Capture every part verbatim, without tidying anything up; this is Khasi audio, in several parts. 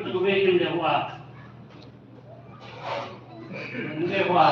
Kawei kan dei wa. Kan dei wa.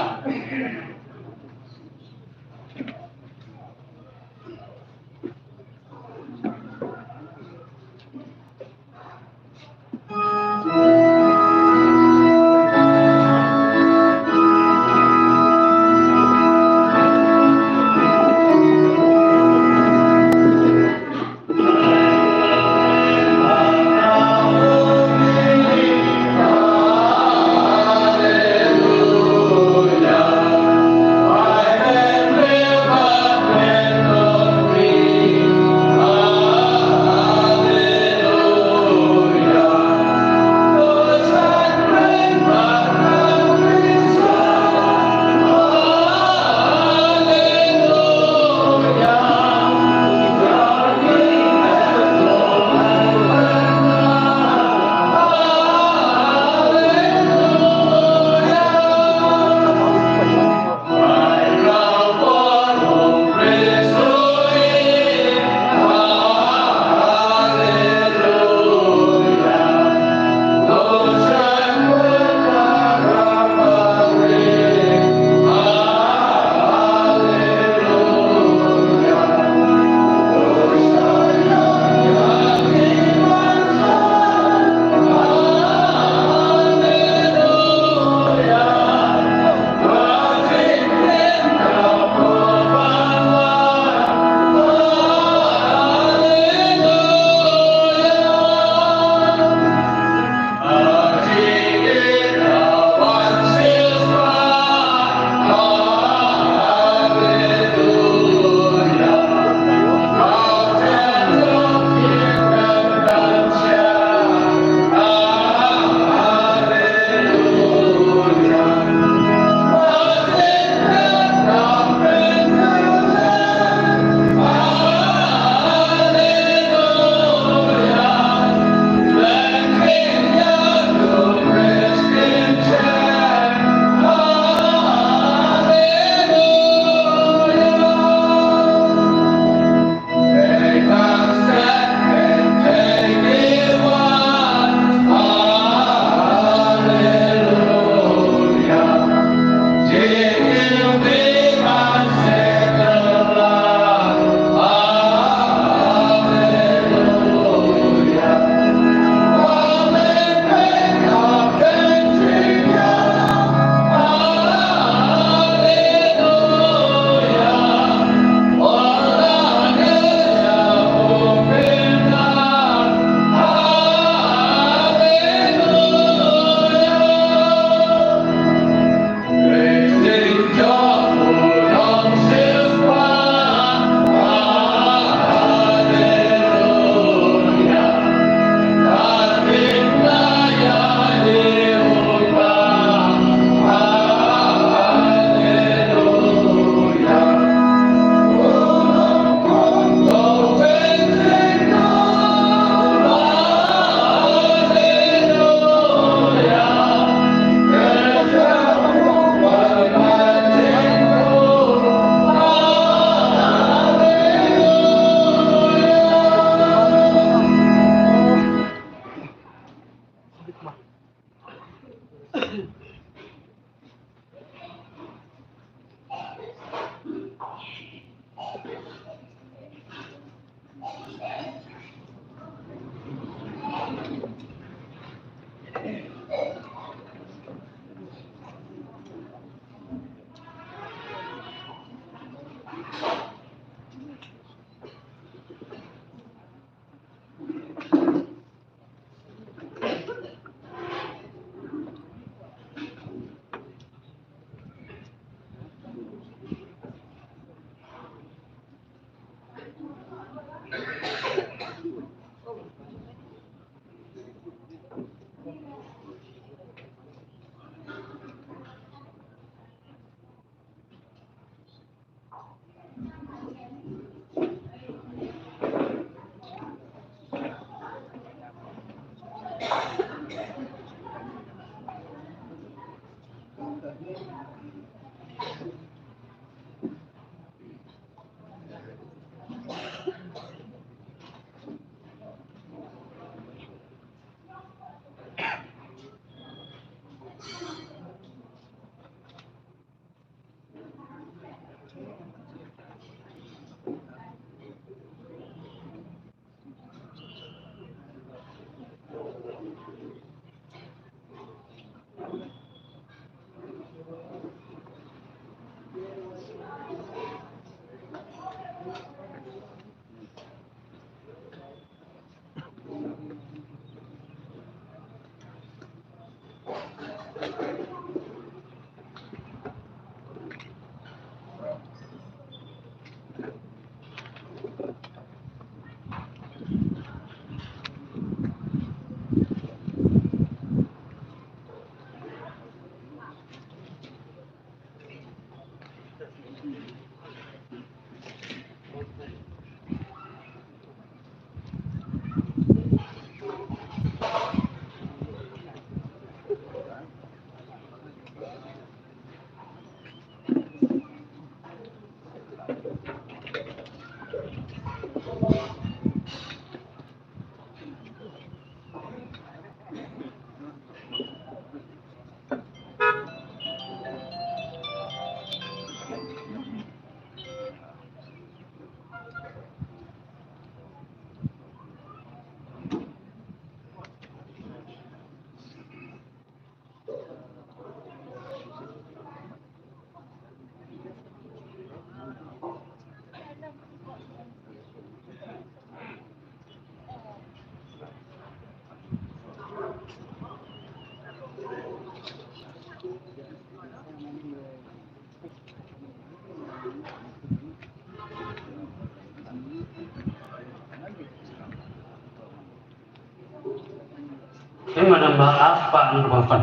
Eng madam ba ap pa ang ba pan.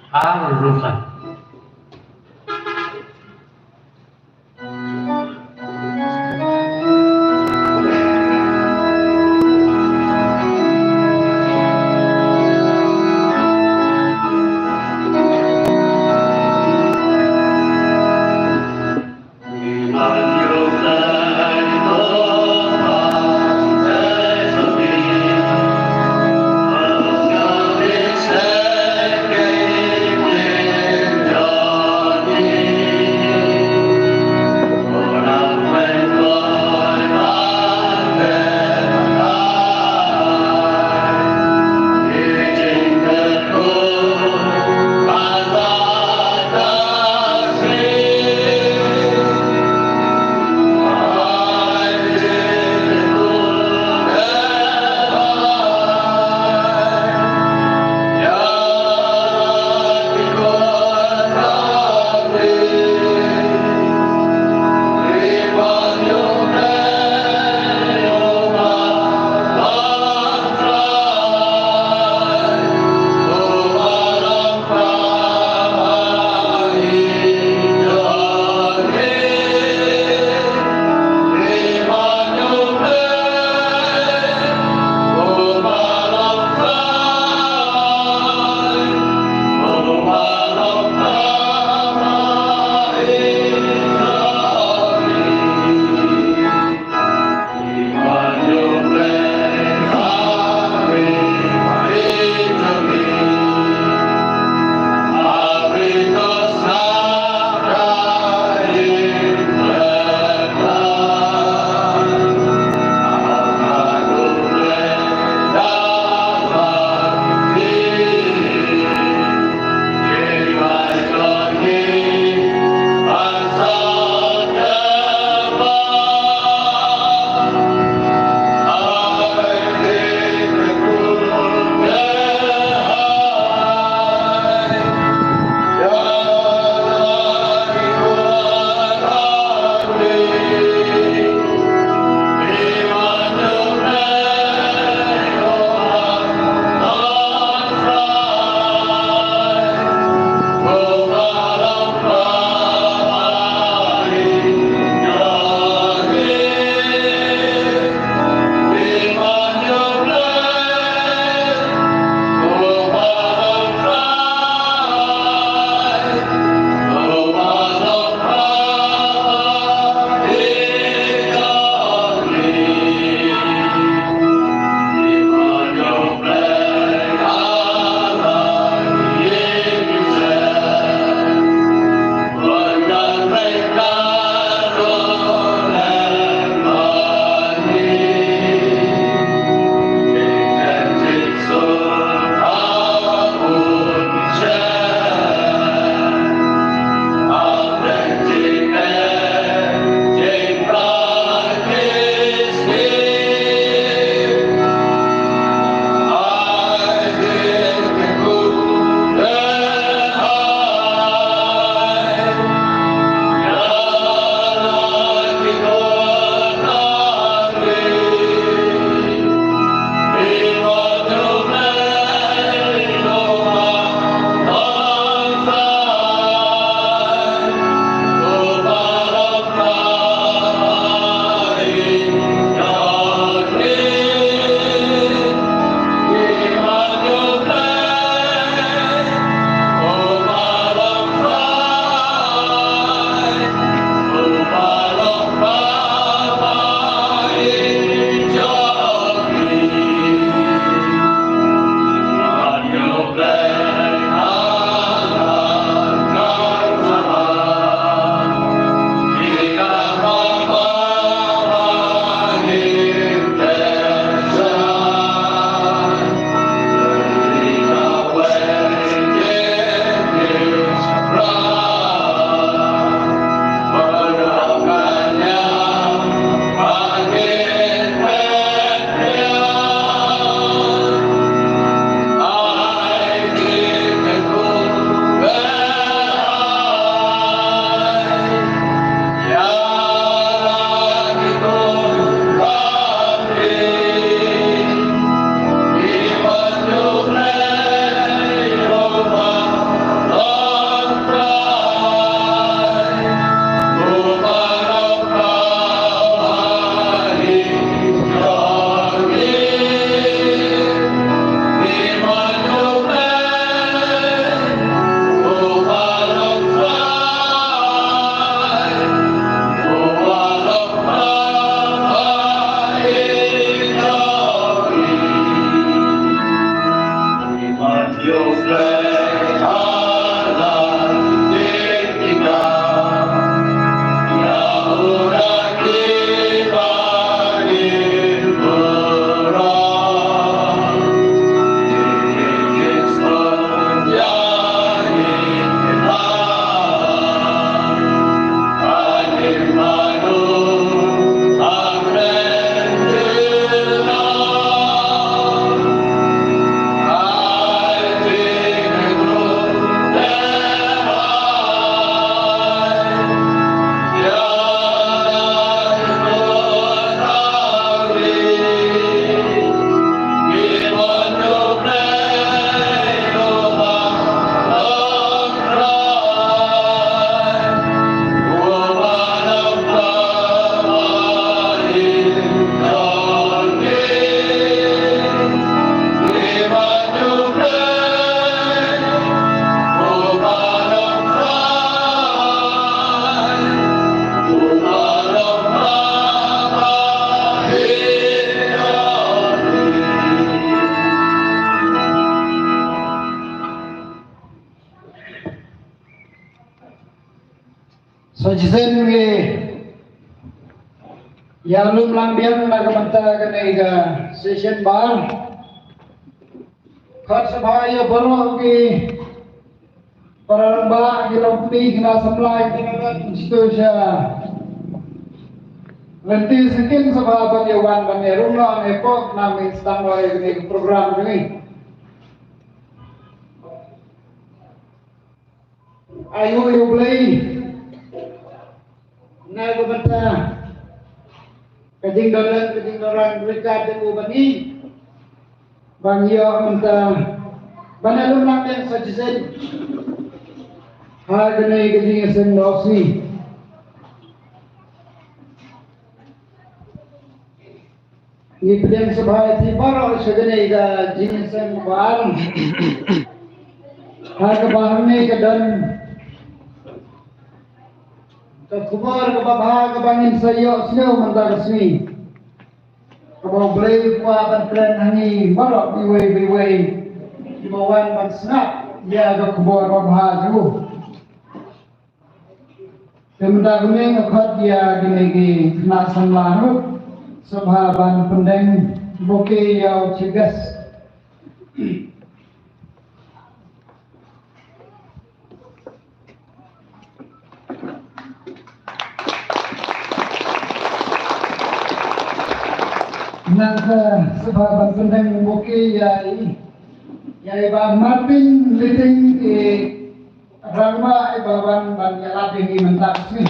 Ar rusan. Shisien ngi ïa lum lang biang na ka bynta kane ka session ba ar. Khot sngewbha ïa baroh ki para rangbah, ki longkmie, ki khynnah samla, ki nongïalam institution. Lynti syngkien sngewbha ban ïa wan ban ïa rung noh ne pok na min sdang roi kane ka program kane. Ai nguh ïa U Blei na ka bynta ka jingdon lang ka jingdon lang ryngkat jong u ban ï ban ïoh mynta ban ïa lum lang biang sa shisien ha kane ka jingïaseng noh sngi. Ngi pdiang sngewbha ïa phi baroh sha kane ka jingïaseng ba ar. Ha kaba hangne ka don ka khubor kaba bha kaba ngin sa ïohsngew mynta ka sngi. Kaba U Blei u kwah ban kren ha ngi baroh iwei pa iwei kiba wan ban sngap ïa ka khubor ba bha jong u. Te mynta kumne nga khot ïa kine ki khynnah samla ruh sngewbha ban pyndeng bouquet ïa u chief guest. Nangta sngewbha ban pyndeng bouquet ïa i, ïa i Bah Martin Liting, i rangbah iba wan ban ïalap ïa ngi mynta ka sngi.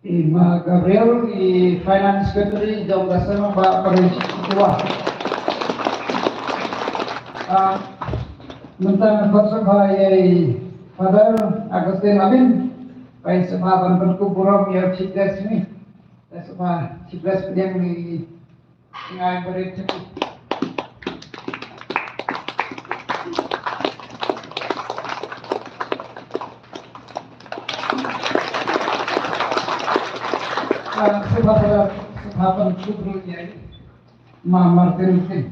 I Ma Gabriel, i Finance Secretary jong ka Seng Rangbah Parish Chitwa. Ah, mynta nga khot sngewbha ïa i Father Augustine Amin, ba i sngewbha ban pynkup burom ïa u Chief Guest ni. Sngewbha Chief Guest pdiang ni. Ngai barit. Ah, sngewbha, sngewbha ban khublei ïa i Ma Martin King.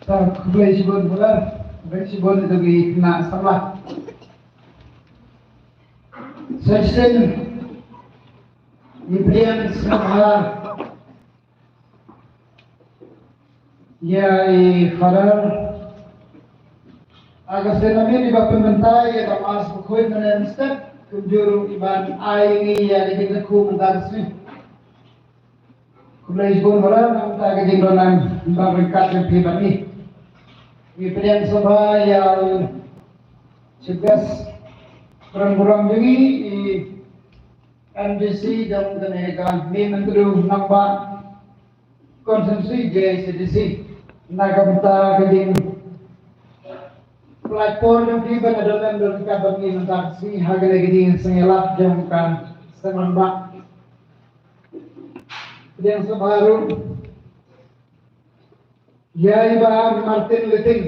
Ta khublei shibun Father, khublei shibun ïa ki khynnah samla. Session ngi pdiang sngewbha ïa i Father Augustine Amin iba pynmynta ïa ka Mass bakhuid mynne mynstep, kumjuh ruh iban ai ïa ngi ïa ka jingkyrkhu mynta ka sngi. Khublei shibun Father na ka bynta ka jingdon lang ba ryngkat jong phi bad ngi. Ngi pdiang sngewbha ïa u Chief Guest, kren burom jong ngi, i M D C jong kane ka Mihmyntdu Nangbah Constituency J I C D C, na ka bynta ka jingpynlait por jong phi ban ïadon lem don ryngkat bad ngi mynta ka sngi ha kane ka jingseng ïalap jong ka Seng Rangbah. Pdiang sngewbha ruh ïa i Bah Martin Liting,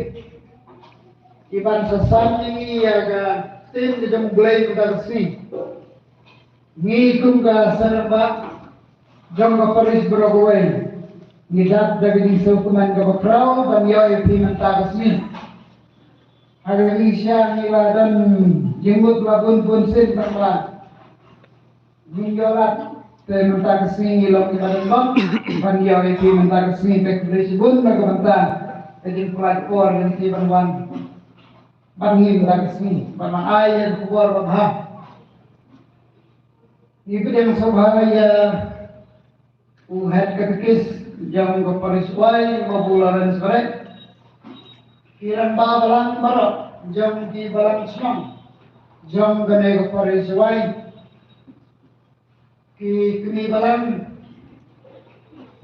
iban sa sam ïa ngi ïa ka ktien ka jong U Blei mynta ka sngi. Ngi kum ka Seng Rangbah jong ka parish baroh kawei, ngi dap da ka jingsngewkmen kaba khraw ban ïoh ïa phi mynta ka sngi. Ha ka jingshisha ngi la don jingmut la bun bun sien, tangba ngim ïoh lad. Te mynta ka sngi ngi long kiba donbok ban ïoh ïa phi mynta ka sngi. Te khublei shibun na ka bynta ka jingpynlait por jong phi ban wan bad ngi mynta ka sngi, ban ai ïa ka khubor ba bha. Ngi pdiang sngewbha ïa u Head Catechist jong ka Parish Wai, Babu Lawrence Bareh. Ki rangbah balang baroh jong ki balang shnong jong kane ka parish Jowai. Ki kmie balang,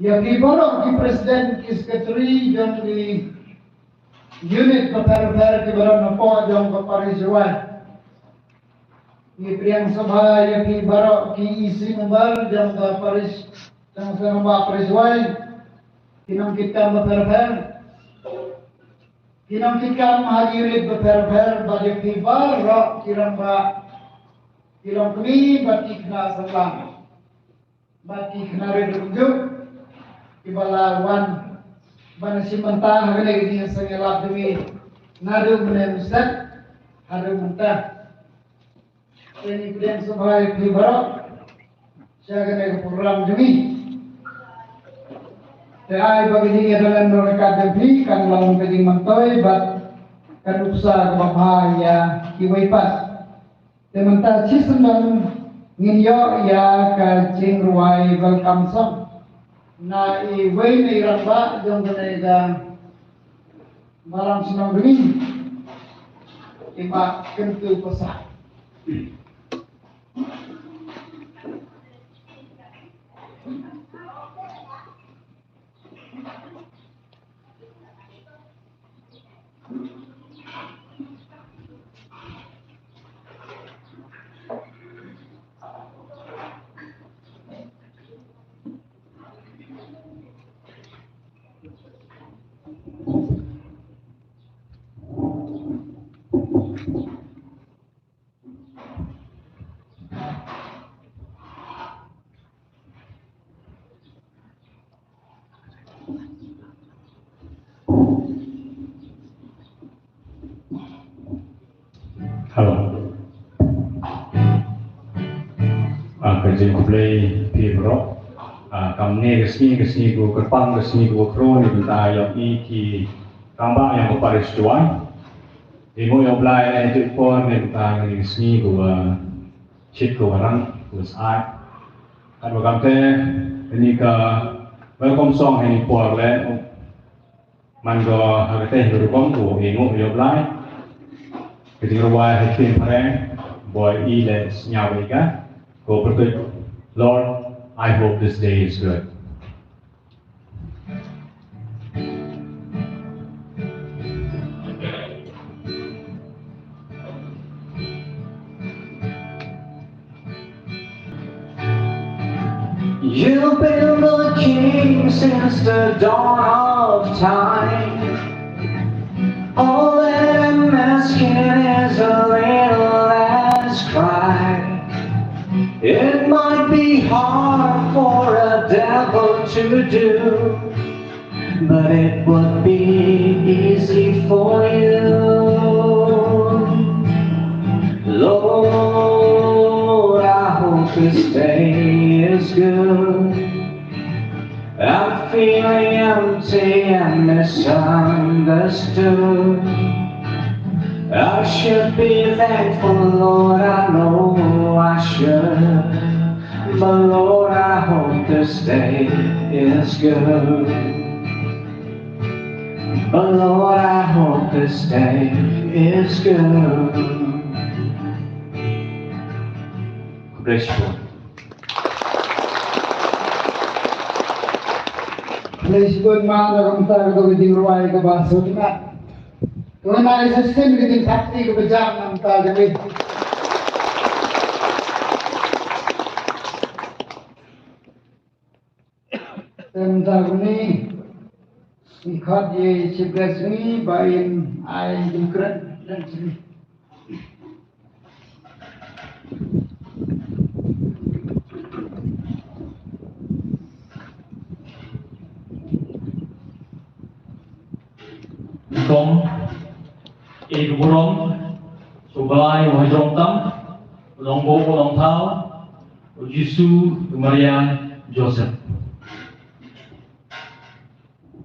ïa ki baroh ki president, ki secretary jong ki unit bapher bapher ki balang hapoh jong ka parish Jowai. Ngi pdiang sngewbha ïa ki baroh ki E C member jong ka parish, jong ka rangbah parish Jowai. Ki nongkitkam bapher bapher, ki nongkitkam ha ki unit bapher bapher, bad ïa ki baroh ki rangbah, ki longkmie bad ki khynnah samla bad ki khynnah rit kumjuh kiba la wan ban shim bynta ha kane ka jingïaseng ïalap jong ngi naduh mynne mynstep haduh mynta. Te ngi pdiang sngewbha ïa phi baroh sha kane ka program jong ngi. Te ai ba ka jingïadon ryngkat jong phi kan long ka jingmyntoi bad kan nuksa kaba bha ïa kiwei pat. Te mynta shisien ngin ïoh ïa ka jingrwai welcome song na iwei na i rangbah jong kane ka balang shnong jong ngi, i Bah Kyntu Passah. Hello. Ah, ka jingkhublei phi baroh. Ah, kam ne ka sngi, ka sngi kaba kyrpang, ka sngi kaba khrong, na ka bynta ïa ngi ki rangbah ïa ka parish Jowai. Ngi nguh ïa U Blai ïa kane ka por, na ka bynta kane ka sngi kaba shit, kaba rang, kaba syaid. Katba kumta, kane ka welcome song ha kane ka por leh, man ko ha katei ka rukom, ko ngi nguh ïa U Blai. Ka jingrwai ha ka ktien phareng, boi i leh sñiaw ïa ka, ko pyrtuid, Lord, I hope this day is good. You've been the king since the dawn of time. All that I'm asking is a little less cry. It might be hard for a devil to do, but it would be easy for you. Lord, I hope this day is good. I'm feeling empty and misunderstood. I should be thankful, Lord, I know I should. But Lord, I hope this day is good. But Lord, I hope this day is good. God bless you. Khublei shibun ma, na ka bynta ka jingrwai kaba sngewtynnat. Khublei na i shisien ka jingthap kti kaba jam na ka bynta jong ngi. Te mynta kane ngi khot ïa i chief guest jong ngi ba in ai jingkren lem jong ngi. Nyngkong, ïa ka burom sha U Blai uba ha jrong tam, u Nongbuh u Nongthaw, u Jisu, u Maria, Joseph.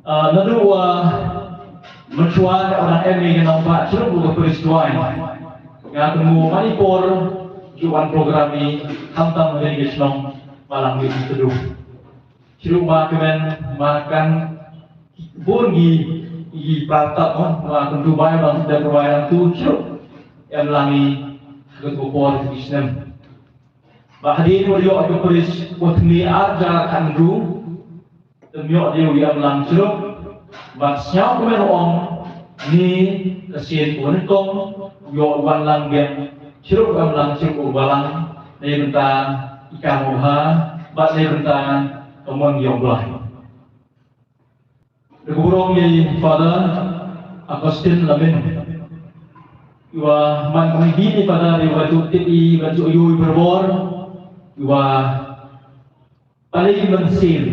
Ah, naduh, ah, mynshwa nga dang em ïa ka nongbah jong ka parish Jowai. Nga kynmaw man i por ju wan program i khamtam ha kane ka shnong Balang Mihmyntdu. Shuh ma kmen ma kan bun ngi i pra tap mo, ma kun tu bai bang da tu bai bang tu chuk. Em lang i, gu tu por tu snem. Ba hadien wa ïoh ka pris wa tni ar jar kan du. Tem ïoh dei u ïam lang chiruk. Ba sñiaw kmen ong ni ka sien u nyngkong ïoh wan lang biang chiruk ïam lang chiruk u balang. Nei bynta i kam u ha ba nei bynta ka mon ïoh blai. Da ka burom ïa i Father Augustine Lamin. Iwa man kong i bini Father iwa ju tip i iwa ju yu i berbor. Iwa Palei mynsiem,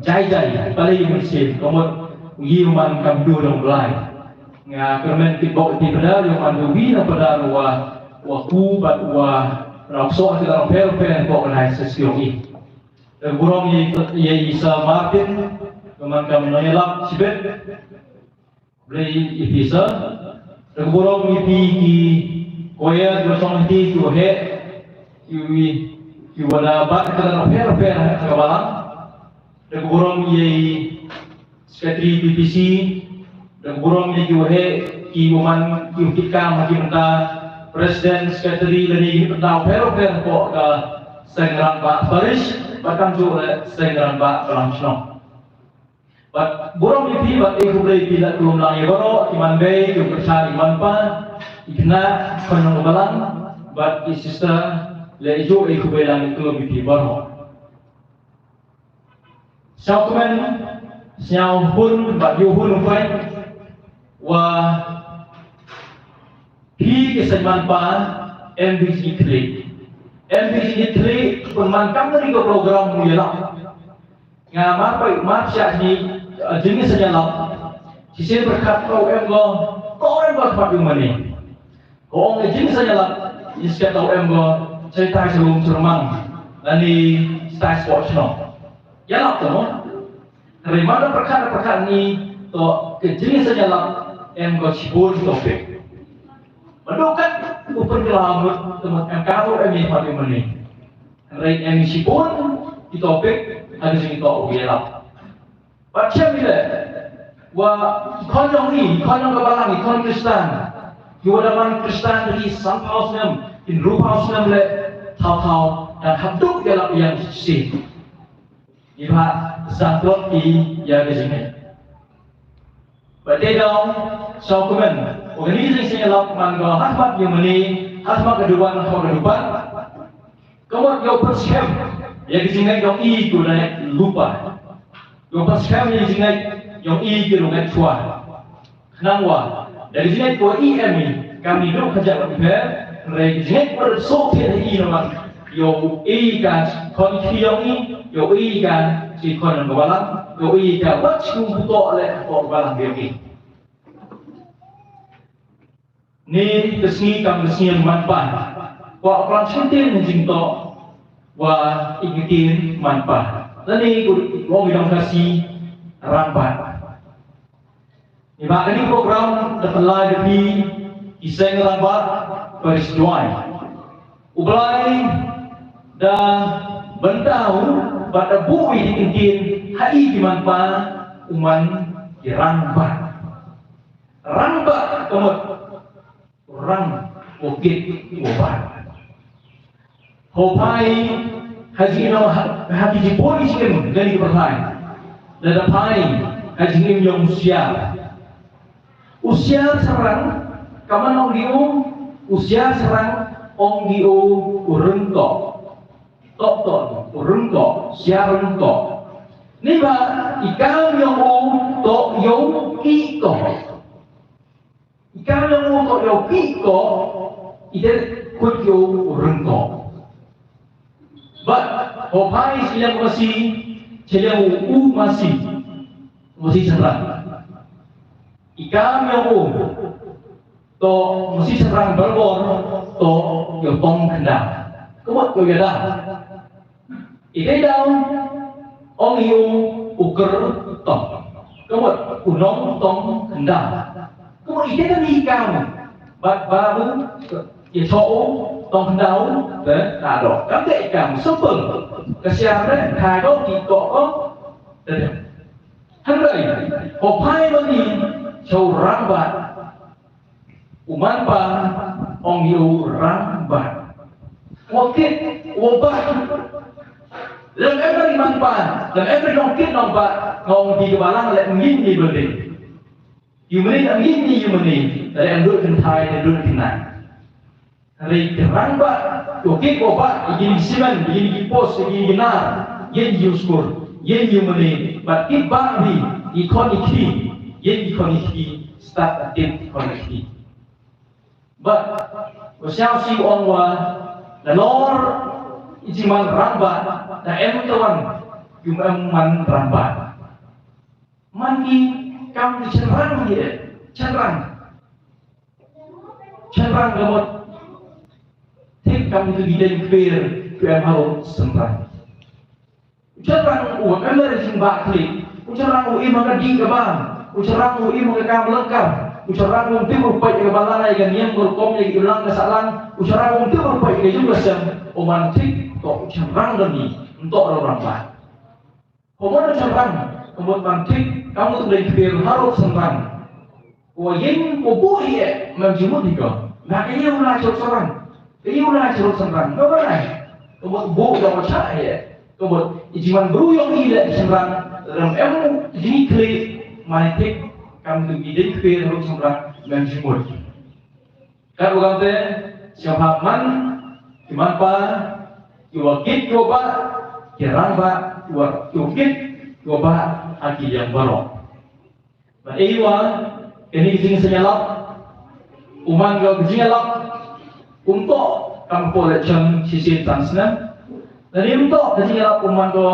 jai jai, palei mynsiem, ka mut u yi u man kam du dong blai. Nga kyrmen kitbok ti Padar, u man du wi na Padar wa, wa ku bad wa, na okso kita dong pel pel bok na sesiong i. Da ka burom i, i, i Sir Martin, ka man kam nong yalap sibit. Blei ïa phi sa. Da ka burom ïa phi ki choir, ki song ki, ki waheh, ki wi, ki wada bat ka dang pher pher ha ka balang. Da ka burom ïa i secretary P P C, da ka burom ïa ki waheh, ki woman, ki waheh kam ha ki bynta, president, secretary, lane ki bynta pher pher hapoh ka seng rangbah parish, bad kamjooh leh seng rangbah balang shnong. Bad burom ïa phi, bad e khublei ïa phi la kum lang ïa baroh, ki man bei, ki kyrchan, ki man pa, ki khynnah, ki khon nongbalang, bad ki sister, leh ïa ju e khublei lang ïa kum ïa phi baroh. Sñiaw kmen, sñiaw hun, bad ïoh hun u peit, wa phi ki seng man pa, em biji khlieh. Em biji khlieh, pynman kam na ri ka program u ïalap. Nga mar peit mar shah ni, eh, jingïaseng ïalap. Shisien pyrkhat ko em ko, ko em ko khmat ïa u mane. Ko ong jingïaseng ïalap, ngi skhem ko em ko, shai tai sha lum sha lmang. Lane shai sport shnong. Ïalap to mo. Hynrei mar da pyrkhat da pyrkhat ni, to ka jingïaseng ïalap em ko shibun topic. Mano kat u pynkylla mut, te mut em ka ruh em ïa khmat ïa u mane. Hynrei em shibun ki topic ha ka jingïatoh u ïalap. Bad shem ïa leh wa ki khon jong ngi, ki khon jong ka balang, ki khon Khristan. Ki wa da man Khristan da ki sanphew snem, ki hynriewphew snem leh, thaw thaw dang hap duk ïalap ïa shisien. Ngi bha sangkot ïa ka jingngeit. Ba dei dang sngewkmen, wa kane ka jingïaseng ïalap man ko ha khmat ïa u mane, ha khmat ka duwan, ha khmat ka duwan. Ka mut ïoh pynskhem ïa ka jingngeit jong i ki nongngeit lypa. Ïoh pynskhem ïa ka jingngeit jong i ki nongngeit shuwa. Khnang wa da ka jingngeit ko i em i kam i duk ka jaka pher, hynrei ka jingngeit ko da suk thied ha i namar ïoh i ka khon ki jong i, ïoh i ka ki khon ka balang, ïoh i ka wat shu buto le ko balang ïoh i. Ni ka sngi kam ka sngi man pa. Ko plan shim tin jingto wa i ki tin man pa. Lani ko ko mi dong kasi ran pa. Ni ba kani program da pynlai da phi ki seng rangbah Parish Jowai. U Blai da bynta u bad da buh ïa ki ktien ha i ki man pa u man ki rangbah. Rangbah ka mut rang u kit u bad. Ho phai ha jingim ha ki jingpoi jingim lane ki pyrthai. Lada phai ha jingim jong u siar. U siar sarang, ka man ong ki u, u siar sarang ong ki u, u ryngkoh. Tok tok, u ryngkoh, siar ryngkoh. Ni ba i kam jong u tok ïoh i koh. I kam jong u tok ïoh i koh, i dei kut ïoh u ryngkoh. Bad ho phai shi liang masi, shi liang u masi. Masi sarang. I kam jong u to masi sarang balbor to ïoh tong khyndang. Ka mut ïoh ïada. I dei daw ong ïa u u kyrtong. Ka mut u nongtong khyndang. Ka mut i dei ka mih kam bad ba u ïa choh u tong khyndang u te ta doh. Kam dei kam simple. Ka siam re ta doh ki koh ko. Te dei. Hynrei, ko phai bani, sha u rangbah. U man pa, ong ïa u rangbah. Wa kit, wa bah. Lem em ri man pa, lem em ri nongkit nongbah, nga ong ki kaba lang leh ngin ni berdin. Ïa mane ngin ni ïa mane, leh em dur kynthai, leh dur kynthai. Hynrei ki rangbah, to kit ko bah, ïa kine ki simen, ïa kine ki pos, ïa kine ki nar, ïa kine ki skur, ïa kine ïa mane, bad kit bah hi, ïa ki khon ïa ki, ïa kine ki khon ïa ki, stad da kit ki khon ïa ki. Bad, ko Siaw Sing ong wa, nalor, i jingman rangbah, da em tawon, ym em man rangbah. Man ki kam ki shynrang hi eh, shynrang. Shynrang ka mut. Thik kam ki dei kper, ki em harum shynrang. U shynrang u em lei jingbah thik. U shynrang u im ha ka dih ka bam. U shynrang u im ha ka kam lyngkar. U shynrang um tip ruh peit ka balang ïa ka niam ka rukom ïa ka imlang ka sahlang. U shynrang um tip ruh peit ka jong ka sem. U man thik to u shynrang ka ni. Nto rangbah. Ko mut shynrang, ko mut man thik, ka mut dei kper harum shynrang. Ko ïing ko buh hi eh, man jingmut hi ko. Nga ka ïing u la shu shynrang. Ka ïing u la shu shynrang. Ko ba lai. Ko mut buh da ko shah hi eh. Ko mut i jingman bru ïong i leh shynrang. Ram em jingklik, man thik, kam tu i dei kper harum shynrang, man jingmut. Kat u kamte, sngewbha man, ki man pa, ki wa kit ki wa bah, ki rangbah, ki wa, ki wa kit ki wa bah, ha ki liang baroh. Bad ei wa, kane ka jingseng ïalap, u man ka jingïalap, um toh, kam poi election shisien tang snem. Lane um toh, ka jingïalap, u man ka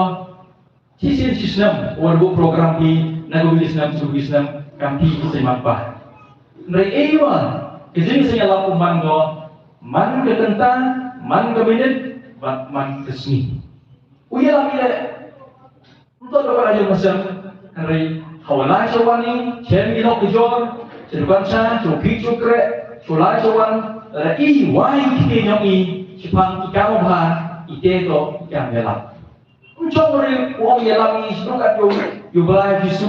Shisien shisnem, u wan buh program hi, na ka wi snem, shu wi snem, kam phi ki seng man pa. Hynrei ei wa, ka jingseng ïalap u man ko, man ka kynta, man ka minit, bad man ka sngi. U ïalap ïa, nto da ka ïa masem, hynrei, hawa na sha wan ni, shem ki nok ki jor, sha dukan sha, sha phi sha kreh, sha la sha wan, hynrei ei wa i ki te nyong i, shaphang i kam bha, i te to, i kam ïalap. U chong re u ong ïa lam i sdok at yu, yu Blai Jisu,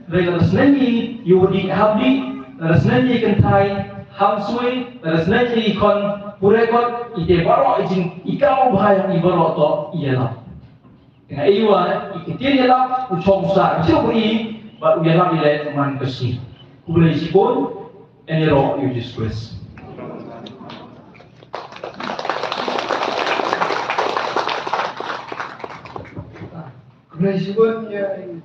re la sneng i yu di hab di, la sneng i kynthai ham sui, la sneng i khon pure kot, i te baroh i jing i kau bha ïa i baroh to i ïa lam. Nga i wa i kiti ïa lam u chong sa i sdok i, ba u ïa lam i le man ka si. Khublei shibun. Ïaroh ïa u Jisu Khrist. Khublei shibun ïa i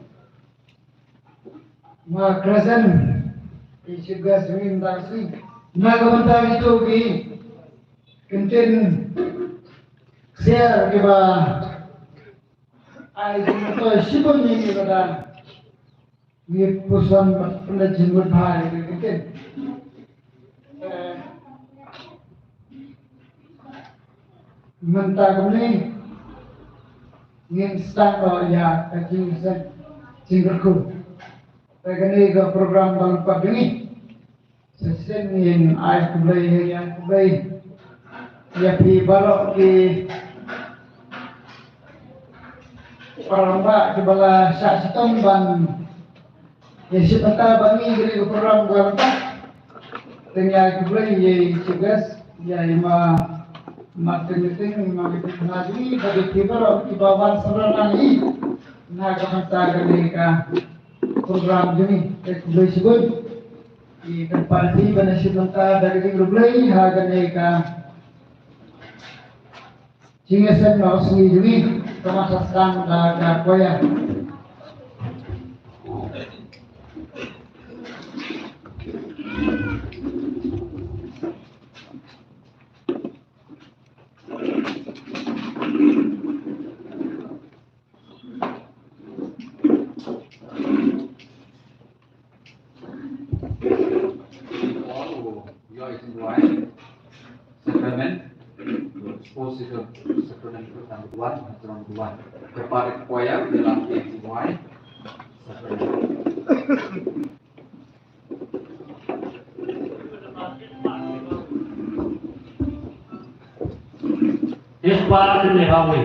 Ma Crescent, i Chief Guest mynta ka sngi. Na ka bynta kito ki kyntien ksiar kiba ai jingmyntoi shibun ïa ngi lada ngi puson bad pynleit jingmut bha ïa ki ktien. Eh, mynta kumne ngin sdang noh ïa ka jingïaseng jingkyrkhu. Te kane ka program ba lyngkot jong ngi. Sa shisien ngin ai khublei, ïa khublei ïa phi baroh ki para rangbah kiba la shah shitom ban ïa shim bynta ba ngi ïa kane ka program ba ryngkat. Te ngi ai khublei ïa i Chief Guest, ïa i Ma Martin Meeting, i Ma Meeting Khana jong ngi, bad ïa phi baroh kiba wan samla lang ïa ngi na ka bynta kane ka program jong ngi. Te khublei shibun. Ki kyrpad ïa phi ban ïashim bynta da ka jingkyrkhu Blei ha kane ka jingïaseng noh sngi jong ngi. Ka masa sdang da ka choir. Sacrament, Disposal Sacrament, number one, number one. Kyrpad ïa ka choir, ïa la ka choir. Sacrament. Yes, Father, in the hallway.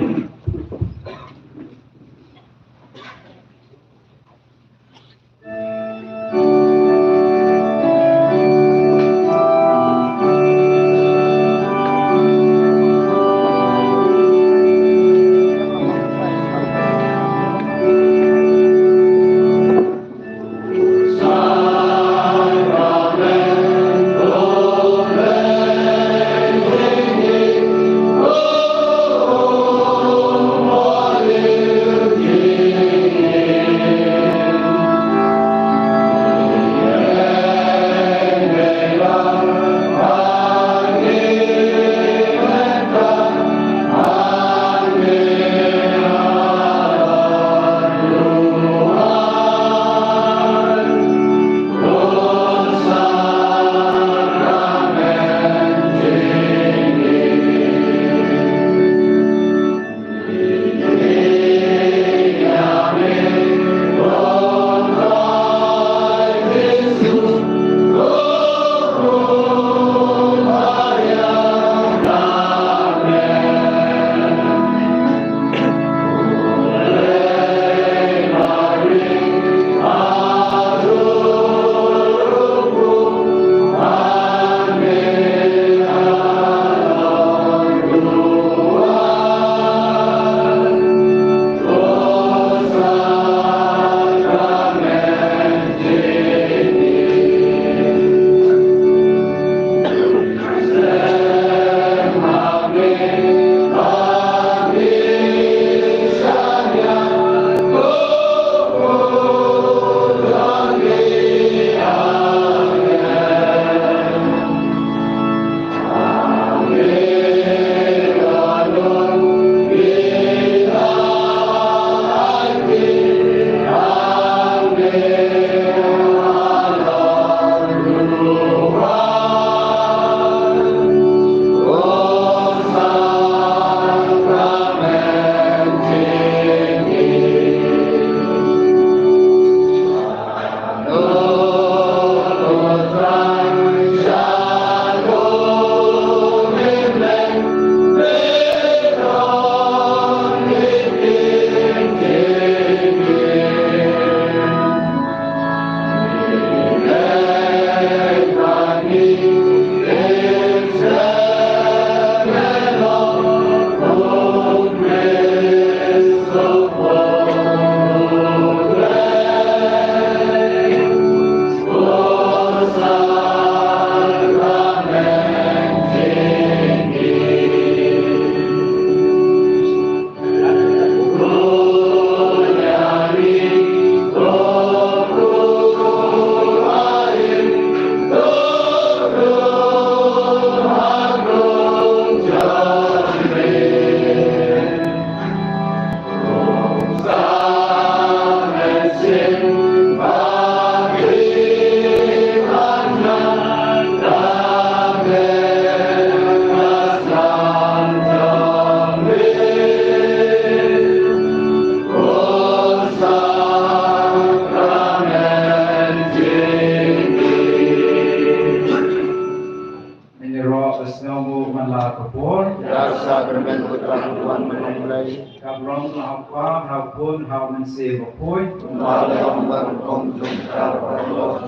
man la ka por. Ïa ka sa kyrmen ka jong U Blei. Ka burom na U Kpa, na U Khun, na U Mynsiem Bakhuid. Kumba la long ba rukom jong ka ba la long.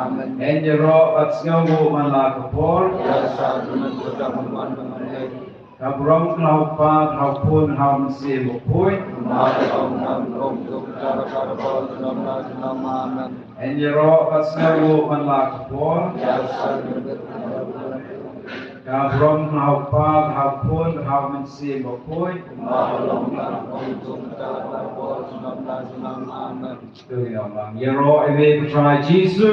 Amen. Ngin ïaroh bad sngewnguh man la ka por. Ïa ka sa kyrmen ka jong U Blei. Ka burom na U Kpa, na U Khun, na U Mynsiem Bakhuid. Kumba la long ba rukom jong ka ba la long. Amen. Ngin ïaroh bad sngewnguh man la ka por. Ka burom na U Kpa, na U Khun, na U Mynsiem Bakhuid. Amen. Ïaroh ïa me ko Trai Jisu.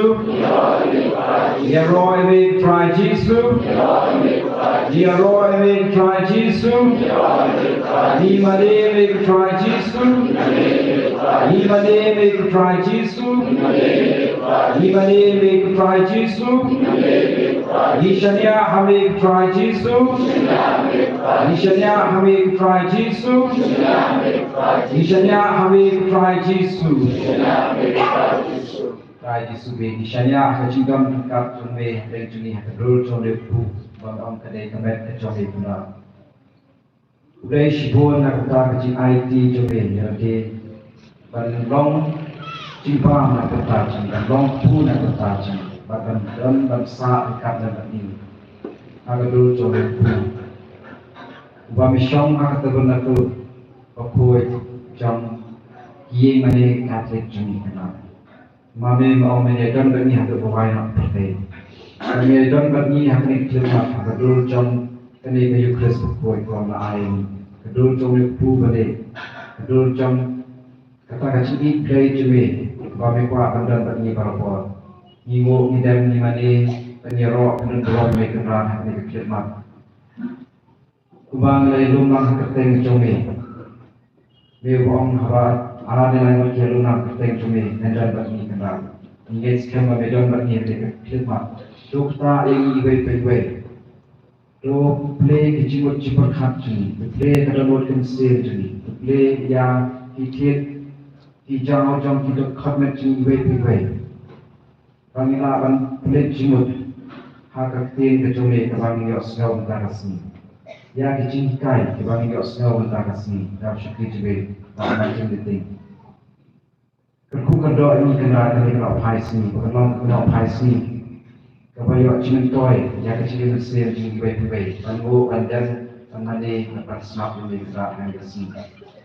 Ïaroh ïa me ko Trai Jisu. Ïaroh ïa me ko Trai Jisu. Ngim mane ïa me ko Trai Jisu. Ngim mane ïa me ko Trai Jisu. Ngim mane ïa me ko Trai Jisu. Ngi shaniah ha me ko Trai Jisu. Ngi shaniah ha me ko Trai Jisu. Ngi shaniah ha me ko Trai Jisu. Trai Jisu, ngi shaniah ha ka jingdon ryngkat jong me, ha ka jingïaid ha ka dur jong me, u ban ong ka dei ka met ka jong me. Khublei shibun na kata ka jingaiti jong me ïa lade ban long jingbam na kata jong, ban long kpu na kata jong, ban, ban don ban sah ryngkat lem bad ngi ha ka dur jong me kpu. Uba me shong ha ka tabernacle bakhuid jong ki ïingmane Katholik jong ngi kane. Ma me ma ong me ïa don bad ngi ha ka bawai na pyrthei. Ma me ïa don bad ngi ha kane ka khyllipmat ha ka dur jong kane ka Eucharist bakhuid kaba me la ai. Ka dur jong me kpu bad ka dur jong kata ka jingïeit Blei jong me ba me kwah ban don bad ngi barabor. Ngi nguh ngi dem ngi mane ban ïaroh ban don burom ïa me Kynrad ha kane ka khyllipmat. Kumba ngi la ïalum lang ha ka kyrteng jong me. Me uba ong haba ar ne lai ngut ki ïalum lang ha ka kyrteng jong me, ngan don bad ngi Kynrad. Ngi ngeit skhem ba me don bad ngi ha kane ka khyllipmat. To kata ïa ngi iwei pa iwei. To plie ki jingmut jingpyrkhat jong ngi. To plie ka dohnud ka mynsiem jong ngi. To plie ïa ki thied ki jaw jong ki dkhot met jong ngi iwei pa iwei. Ba ngin lah ban pynleit jingmut ha ka ktien ka jong me kaba ngin ïohsngew mynta ka sngi. Ïa ki jinghikai kiba ngin ïohsngew mynta ka sngi. Dap shakri jong me ba ngin ïoh jingmut. Kyrkhu kyrdoh ïa ngi Kynrad ïa kane ka nohphai sngi, ba kan long ka nohphai sngi kaba ïoh jingmyntoi ïa ka jingim mynsiem jong ngi iwei pa iwei. Ban nguh, ban dem, ban mane, ban sngap ïa me Kynrad ha kane ka sngi.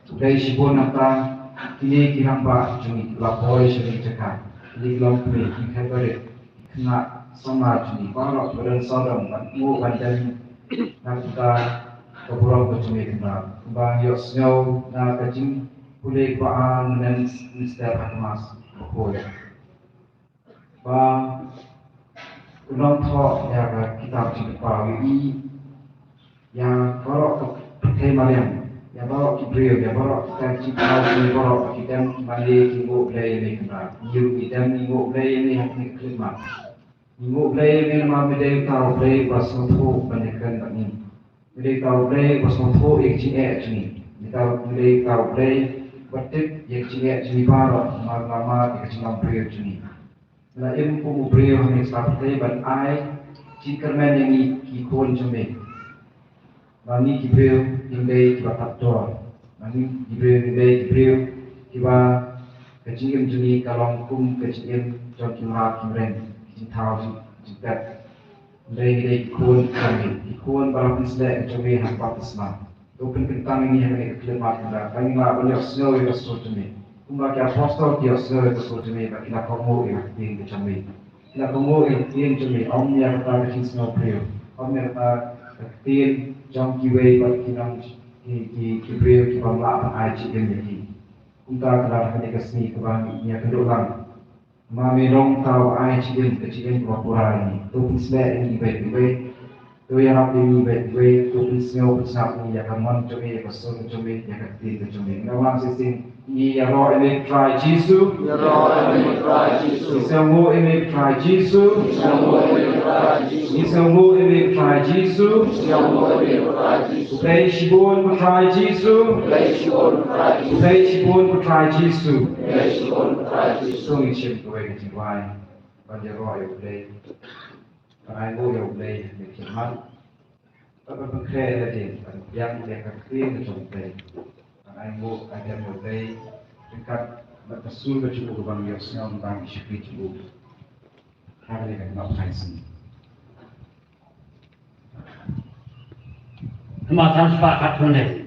Khublei shibun na kata kine ki rangbah jong ngi kiba la poi sha kane ka jaka. Kine ki longkmie, ki khynnah, ki khynnah samla jong ngi baroh kiba don sawdong ban nguh ban dem na kata ka burom ka jong me Kynrad. Kumba ngi ïohsngew na ka jingpule kaba ar mynne mynstep ha ka Mass bakhuid. Ba u nongthoh ïa ka kitab Jingpynpaw u ïohi ïa baroh ka pyrthei mariang, ïa baroh ki briew, ïa baroh kita ki jingpynpaw, ïa baroh ki dem ki mane ki nguh Blei ïa me Kynrad. Ngi ruh ngi dem ngi nguh Blei ïa me ha kane ka khyllipmat. Ngi nguh Blei ïa me namar me dei uta u Blei uba sngewthuh ban ïakren bad ngi. Me dei uta u Blei uba sngewthuh ïa ka jingeh jong ngi. Me dei uta u Blei uba tip ïa ka jingeh jong ngi baroh, namar, namar ïa ka jinglong briew jong ngi. Me la im kum u briew ha kane ka pyrthei ban ai jingkyrmen ïa ngi ki khun jong me. Ba ngi ki briew ngim dei kiba tad dor. Ba ngi ki briew ngim dei ki briew kiba ka jingim jong ngi ka long kum ka jingim jong ki mrad ki mreng, ki jingthaw jing, jingpet. Hynrei ngi dei ki khun jong me, ki khun ba la pynsleh ka jong me ha ka baptisma. To pynkyntang ïa ngi ha kane ka khyllipmat Kynrad, ba ngin lah ban ïohsngew ïa ka sur jong me. Kumba ki apostol ki ïohsngew ïa ka sur jong me, ba ki la kohnguh ïa ka ktien ka jong me. Ki la kohnguh ïa ka ktien jong me, ym ïa kata ka jingsngew briew, ym ïa kata ka ktien jong kiwei pat ki nong ki, ki, ki briew kiba ym lah ban ai jingim ïa ki. Kumta Kynrad ha kane ka sngi kaba ngi ïakynduh lang. Ma me long uta uba ai jingim, ka jingim kaba pura ïa ngi. To pynsleh ïa ngi iwei pa iwei. To ïarap ïa ngi iwei pa iwei. To pynsngew pynsngap ïa ngi ïa ka mon jong me, ïa ka sur jong me, ïa ka ktien ka jong me. Ngi wan shisien, ngi ïaroh ïa me ko Trai Jisu. Ïaroh ïa me ko Trai Jisu. Ngi sngewnguh ïa me ko Trai Jisu. Ngi sngewnguh ïa me ko Trai Jisu. Ngi sngewnguh ïa me ko Trai Jisu. Ngi sngewnguh ïa me ko Trai Jisu. Khublei shibun ko Trai Jisu. Khublei shibun ko Trai Jisu. Khublei shibun ko Trai Jisu. Khublei shibun ko Trai Jisu. To ngin shim kawei ka jingduwai ban ïaroh ïa U Blei. Ban ainguh ïa U Blei ha kane ka khyllipmat. Ba ban pynkhreh ïa lade, ban biang ïa ka ktien ka jong U Blei. Ban ai nguh ai dem ïa U Blei ryngkat bad ka sur ka jong u, ban ïohsngew tang ïa ka shakri jong u. Ha kane ka kynnoh pyrthei sien. Hynrei tang spah kat pynleit.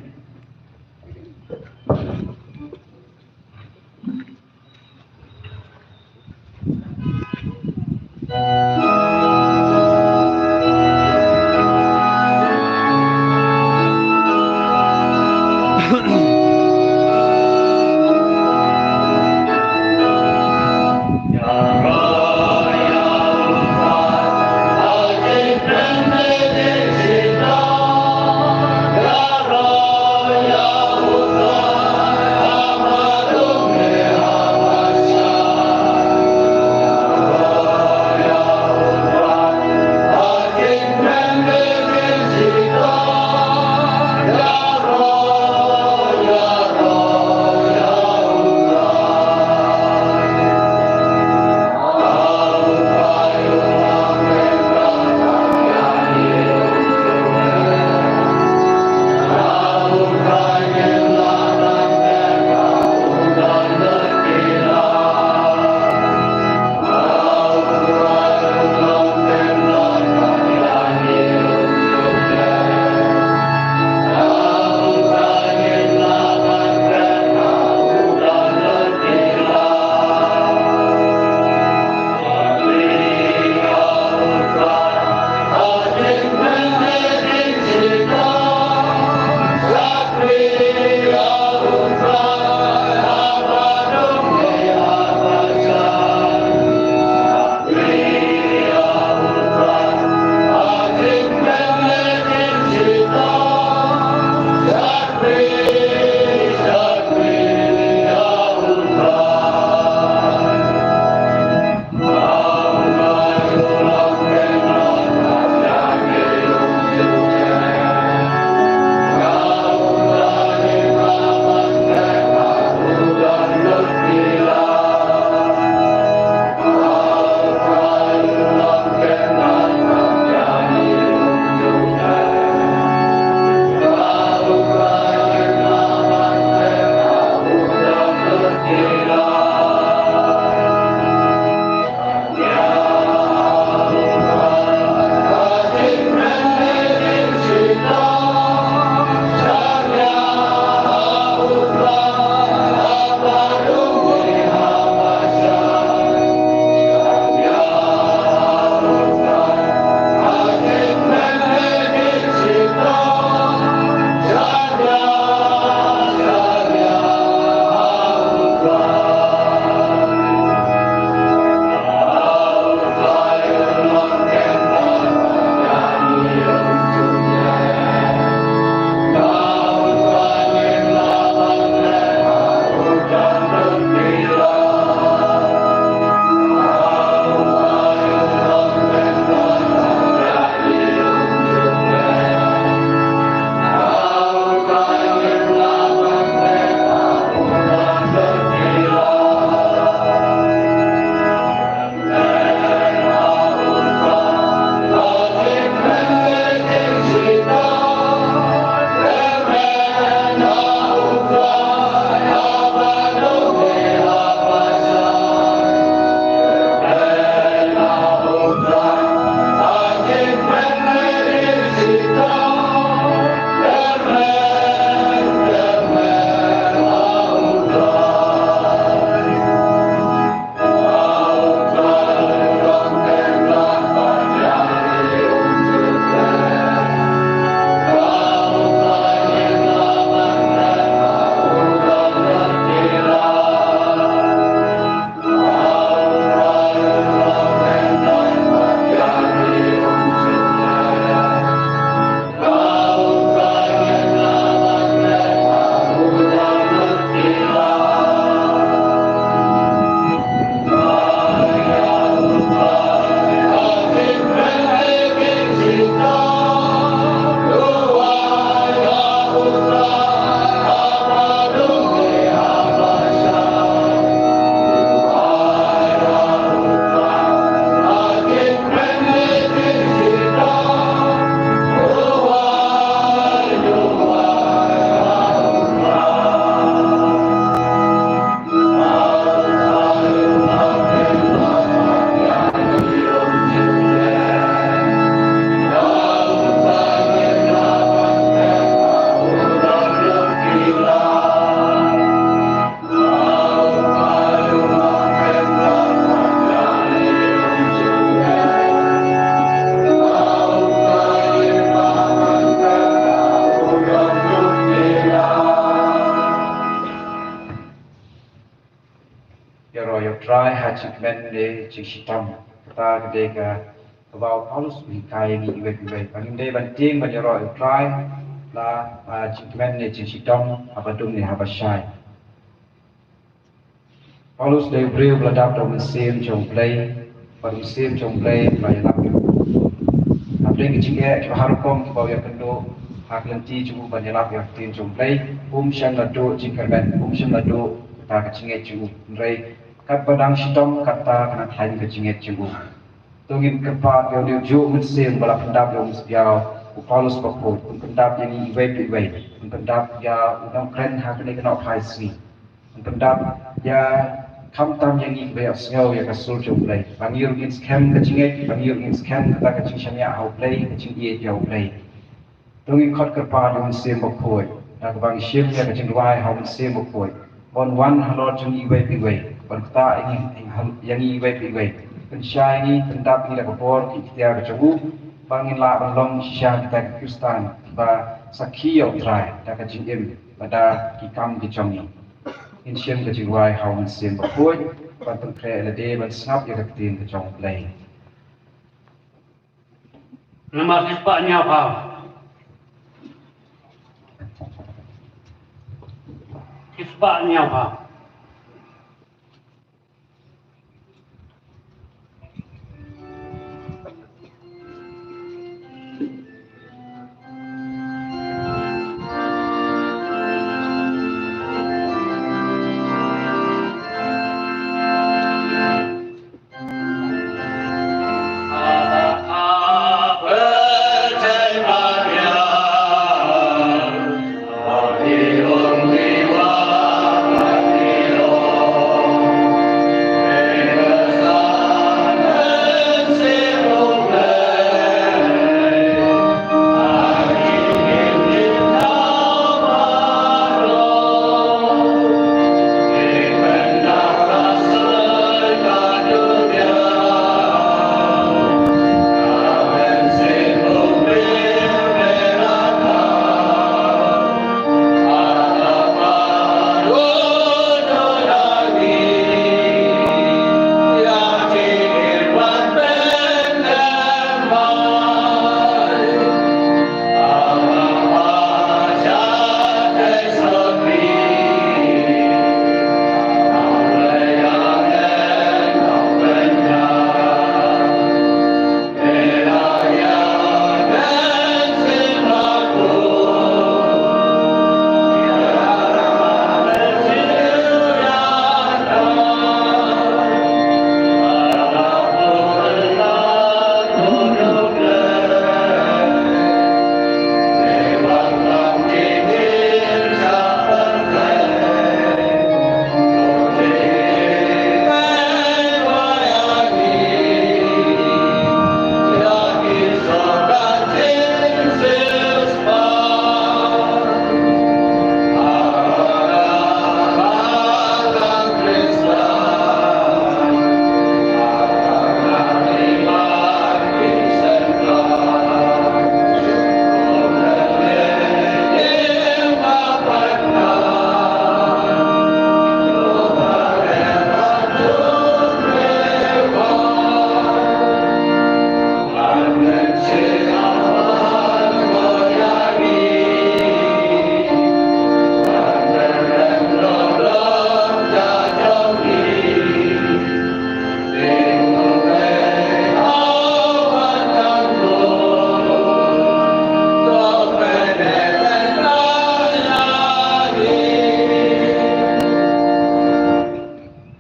Trai ha jingkmen ne jingshitom. Kata ka dei ka, kaba u Paulus u hikai ïa ngi iwei pa iwei. Ba ngim dei ban tieng ban ïaroh ïa u Trai la ha jingkmen ne jingshitom, haba dum ne haba shai. Paulus dei u briew ba la dap da u Mynsiem jong U Blei, bad u Mynsiem jong U Blei u la ïalap ïa u. Hapdeng ki jingeh kiba har rukom kiba u ïakynduh ha ka lynti jong u ban ïalap ïa ka ktien jong U Blei, um shym la duh jingkyrmen, um shym la duh kata ka jingngeit jong u. Hynrei katba dang shitom, kata ka nang thaiñ ka jingngeit jong u. To ngin kyrpad ïa une ujuh u Mynsiem ba la pyndap ïa u Mynsiem, ïa u Paulus bakhuid, un pyndap ïa ngi iwei pa iwei, un pyndap ïa u nongkren ha kane ka nohphai sngi. Pyndap ïa, khamtam ïa ngi kiba ïohsngew ïa ka sur jong U Blei. Ba ngi ruh ngin skhem ka jingngeit, ba ngi ruh ngin skhem kata ka jingshaniah ha U Blei, ka jingïeit ïa U Blei. To ngin khot kyrpad ïa u Mynsiem Bakhuid, da kaba ngi shim ïa ka jingduwai ha u Mynsiem Bakhuid. Ban wan halor jong ngi iwei pa iwei. Ban ktah ïa ngi, ïa ngi iwei pa iwei. Pynshai ïa ngi, pyndap ïa ngi da ka bor ki iktiar ka jong u. Ba ngin lah ban long shisha kita ki Khristan ba sakhi ïa U Trai da ka jingim bad da ki kam ki jong ngi. Ngin shim ka jingduwai ha u Mynsiem Bakhuid, ban pynkhreh lade ban sngap ïa ka ktien ka jong U Blei. Namar ki spah ñiaw phaw. Ki spah ñiaw phaw.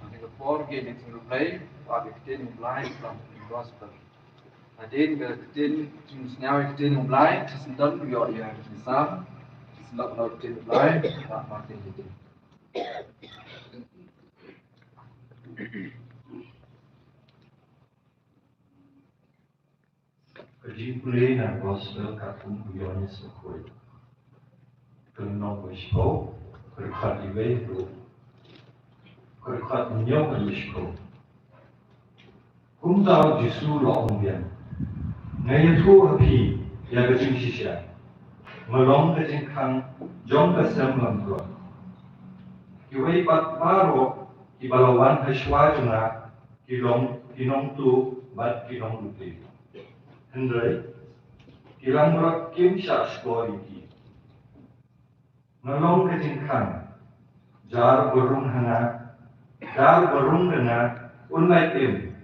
Hadien ka por, ngi ïa ktien U Blei, ba ïa ktien U Blei, ka gospel. Hadien ka ktien, jingïasnoh ïa ktien U Blei, shisien don ïoh ïa ka jingïasam, shisien don ïoh ktien U Blei, ba ma ktien U Blei. Ka jingpule na gospel katkum u Ïoannis Bakhuid. Ka lynnong ba shiphew, ka dkhot iwei haduh ka dkhot hynñiew haduh shiphew. Kumta u Jisu u la ong biang, nga ïathuh ha phi ïa ka jingshisha, nga long ka jingkhang jong ka sem lamdon. Kiwei pat baroh Kiba la wan ha shuwa jong nga ki long ki nongtuh bad ki nongduh. Hynrei ki langbrot kim shah shkor ïa ki. Nga long ka jingkhang, jar ba rung ha nga, jar ba rung da nga, un lait im,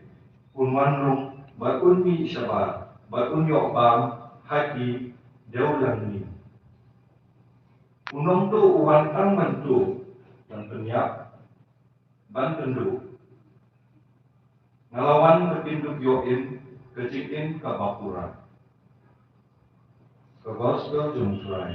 un wan rung, bad un mih shabar, bad un ïoh bam ha ki dewlyngngih. U nongtuh u wan tang ban tuh, ban pynïap, ban pynduh. Nga la wan ban pynduh ïoh im, ka jingim kaba pura. Ka gospel jong U Trai.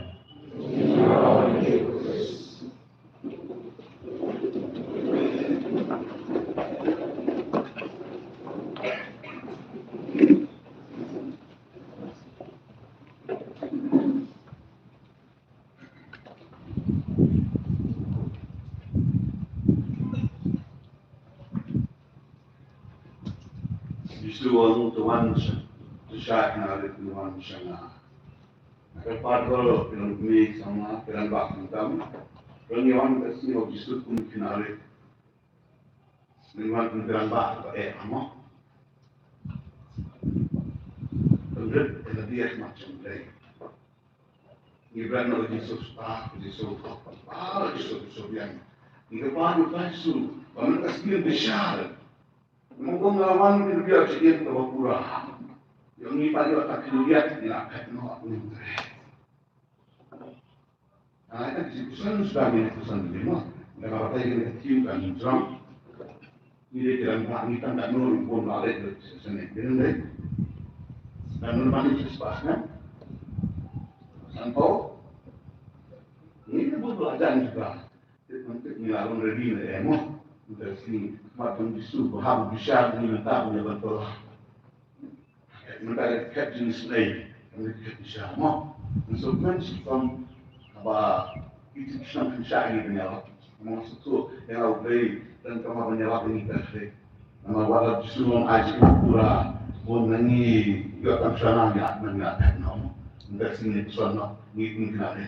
Jisu u ong, to wan sha, to shah na rit, to wan sha nga. Ka pat ko ki long kmie ki samla, ki rangbah khamtam. Ki wan ka sngi, Jisu kum ki na rit. Ngi wan kum ki rangbah ba eh amo. Pynrit ïa lade ha khmat jong U Blei. Ngi bret noh ïa u Jisu Khrist, ïa u Jisu, ah, ïa u Jisu, ïa u Jisu biang. Ngi kyrpad ïa u Trai Jisu ba man ka sngi bishar. Mo, kum nga la wan ban pynbiang ïa ka jingim kaba pura. Ïa ngi pat ïa ka jingim ngi la phet noh, ngi. Ah, ka jingim suda ngi, suda ngi mo. Nga la batai ïa ka jingim kan jrong. Ngi dei ki rangbah, ngi tang katno ruh bun la leh lut shisha ne. Ngi dei. Katno ruh ngi shisha ne. Santo. Ngi dei bun la jan juga. Ngi la long ready ne, eh, mo. Ngi ta sngewbha ban Jisu, ba hap bishar ngi mynta, ngi ban tola. Mynta ka dei ka jingsnei, ka dei ka bishar mo. Ngi sngewbha ban sngewbha ba ïa ki sngewbha sha ïa ki ban ïarap. Mo sngewbha ïa U Blei, don kaba ban ïarap ïa ngi ka dei. Namar ba la Jisu long ai jingim pura, bun na ngi ïoh tang shana ïa ngi ïa mo. Ngi sngewbha sngewbha ngi ngi kena dei.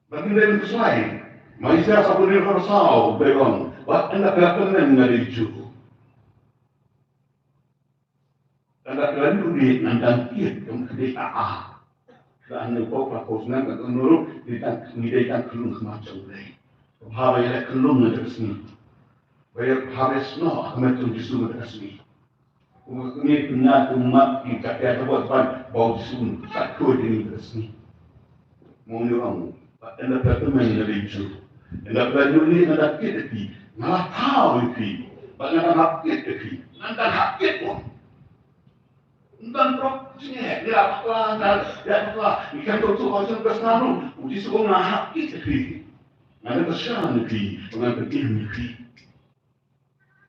Ba kin dei ban khuslai. Ma Isaïah saphew hynriew dkhot saw, U Blei u ong, wat ynda phi la tymmen nga dei juh. Ynda phi la ïoh ri ngan dang kit kum ka dei ah ah. Ka anu ko ka ko snang ka ko nuru, ngi dei tang, ngi dei tang khlung khmat jong U Blei. Ba haba ïaleh khlung na ka sngi. Ba ïa haba ïasnoh ha khmat jong Jisu na ka sngi. Kumne kumne kumne ki ka pia ka bot ban bau Jisu sa koi ding ka sngi. Mo ngi ong ba ynda phi la tymmen nga dei juh. Ynda phi la ïoh ri nga dang kit ïa phi. Nga la thaw ïa phi. Ba nga dang hap kit ïa phi. Nga dang hap kit mo. Nga dang prok jingeh. Ngi la bakla, ngi la bakla. Ngi khlem to tu ong jong ka sngi ruh. U Jisu ong nga hap kit ïa phi. Nga dang kyrshan ïa phi. Nga dang kit ïa phi.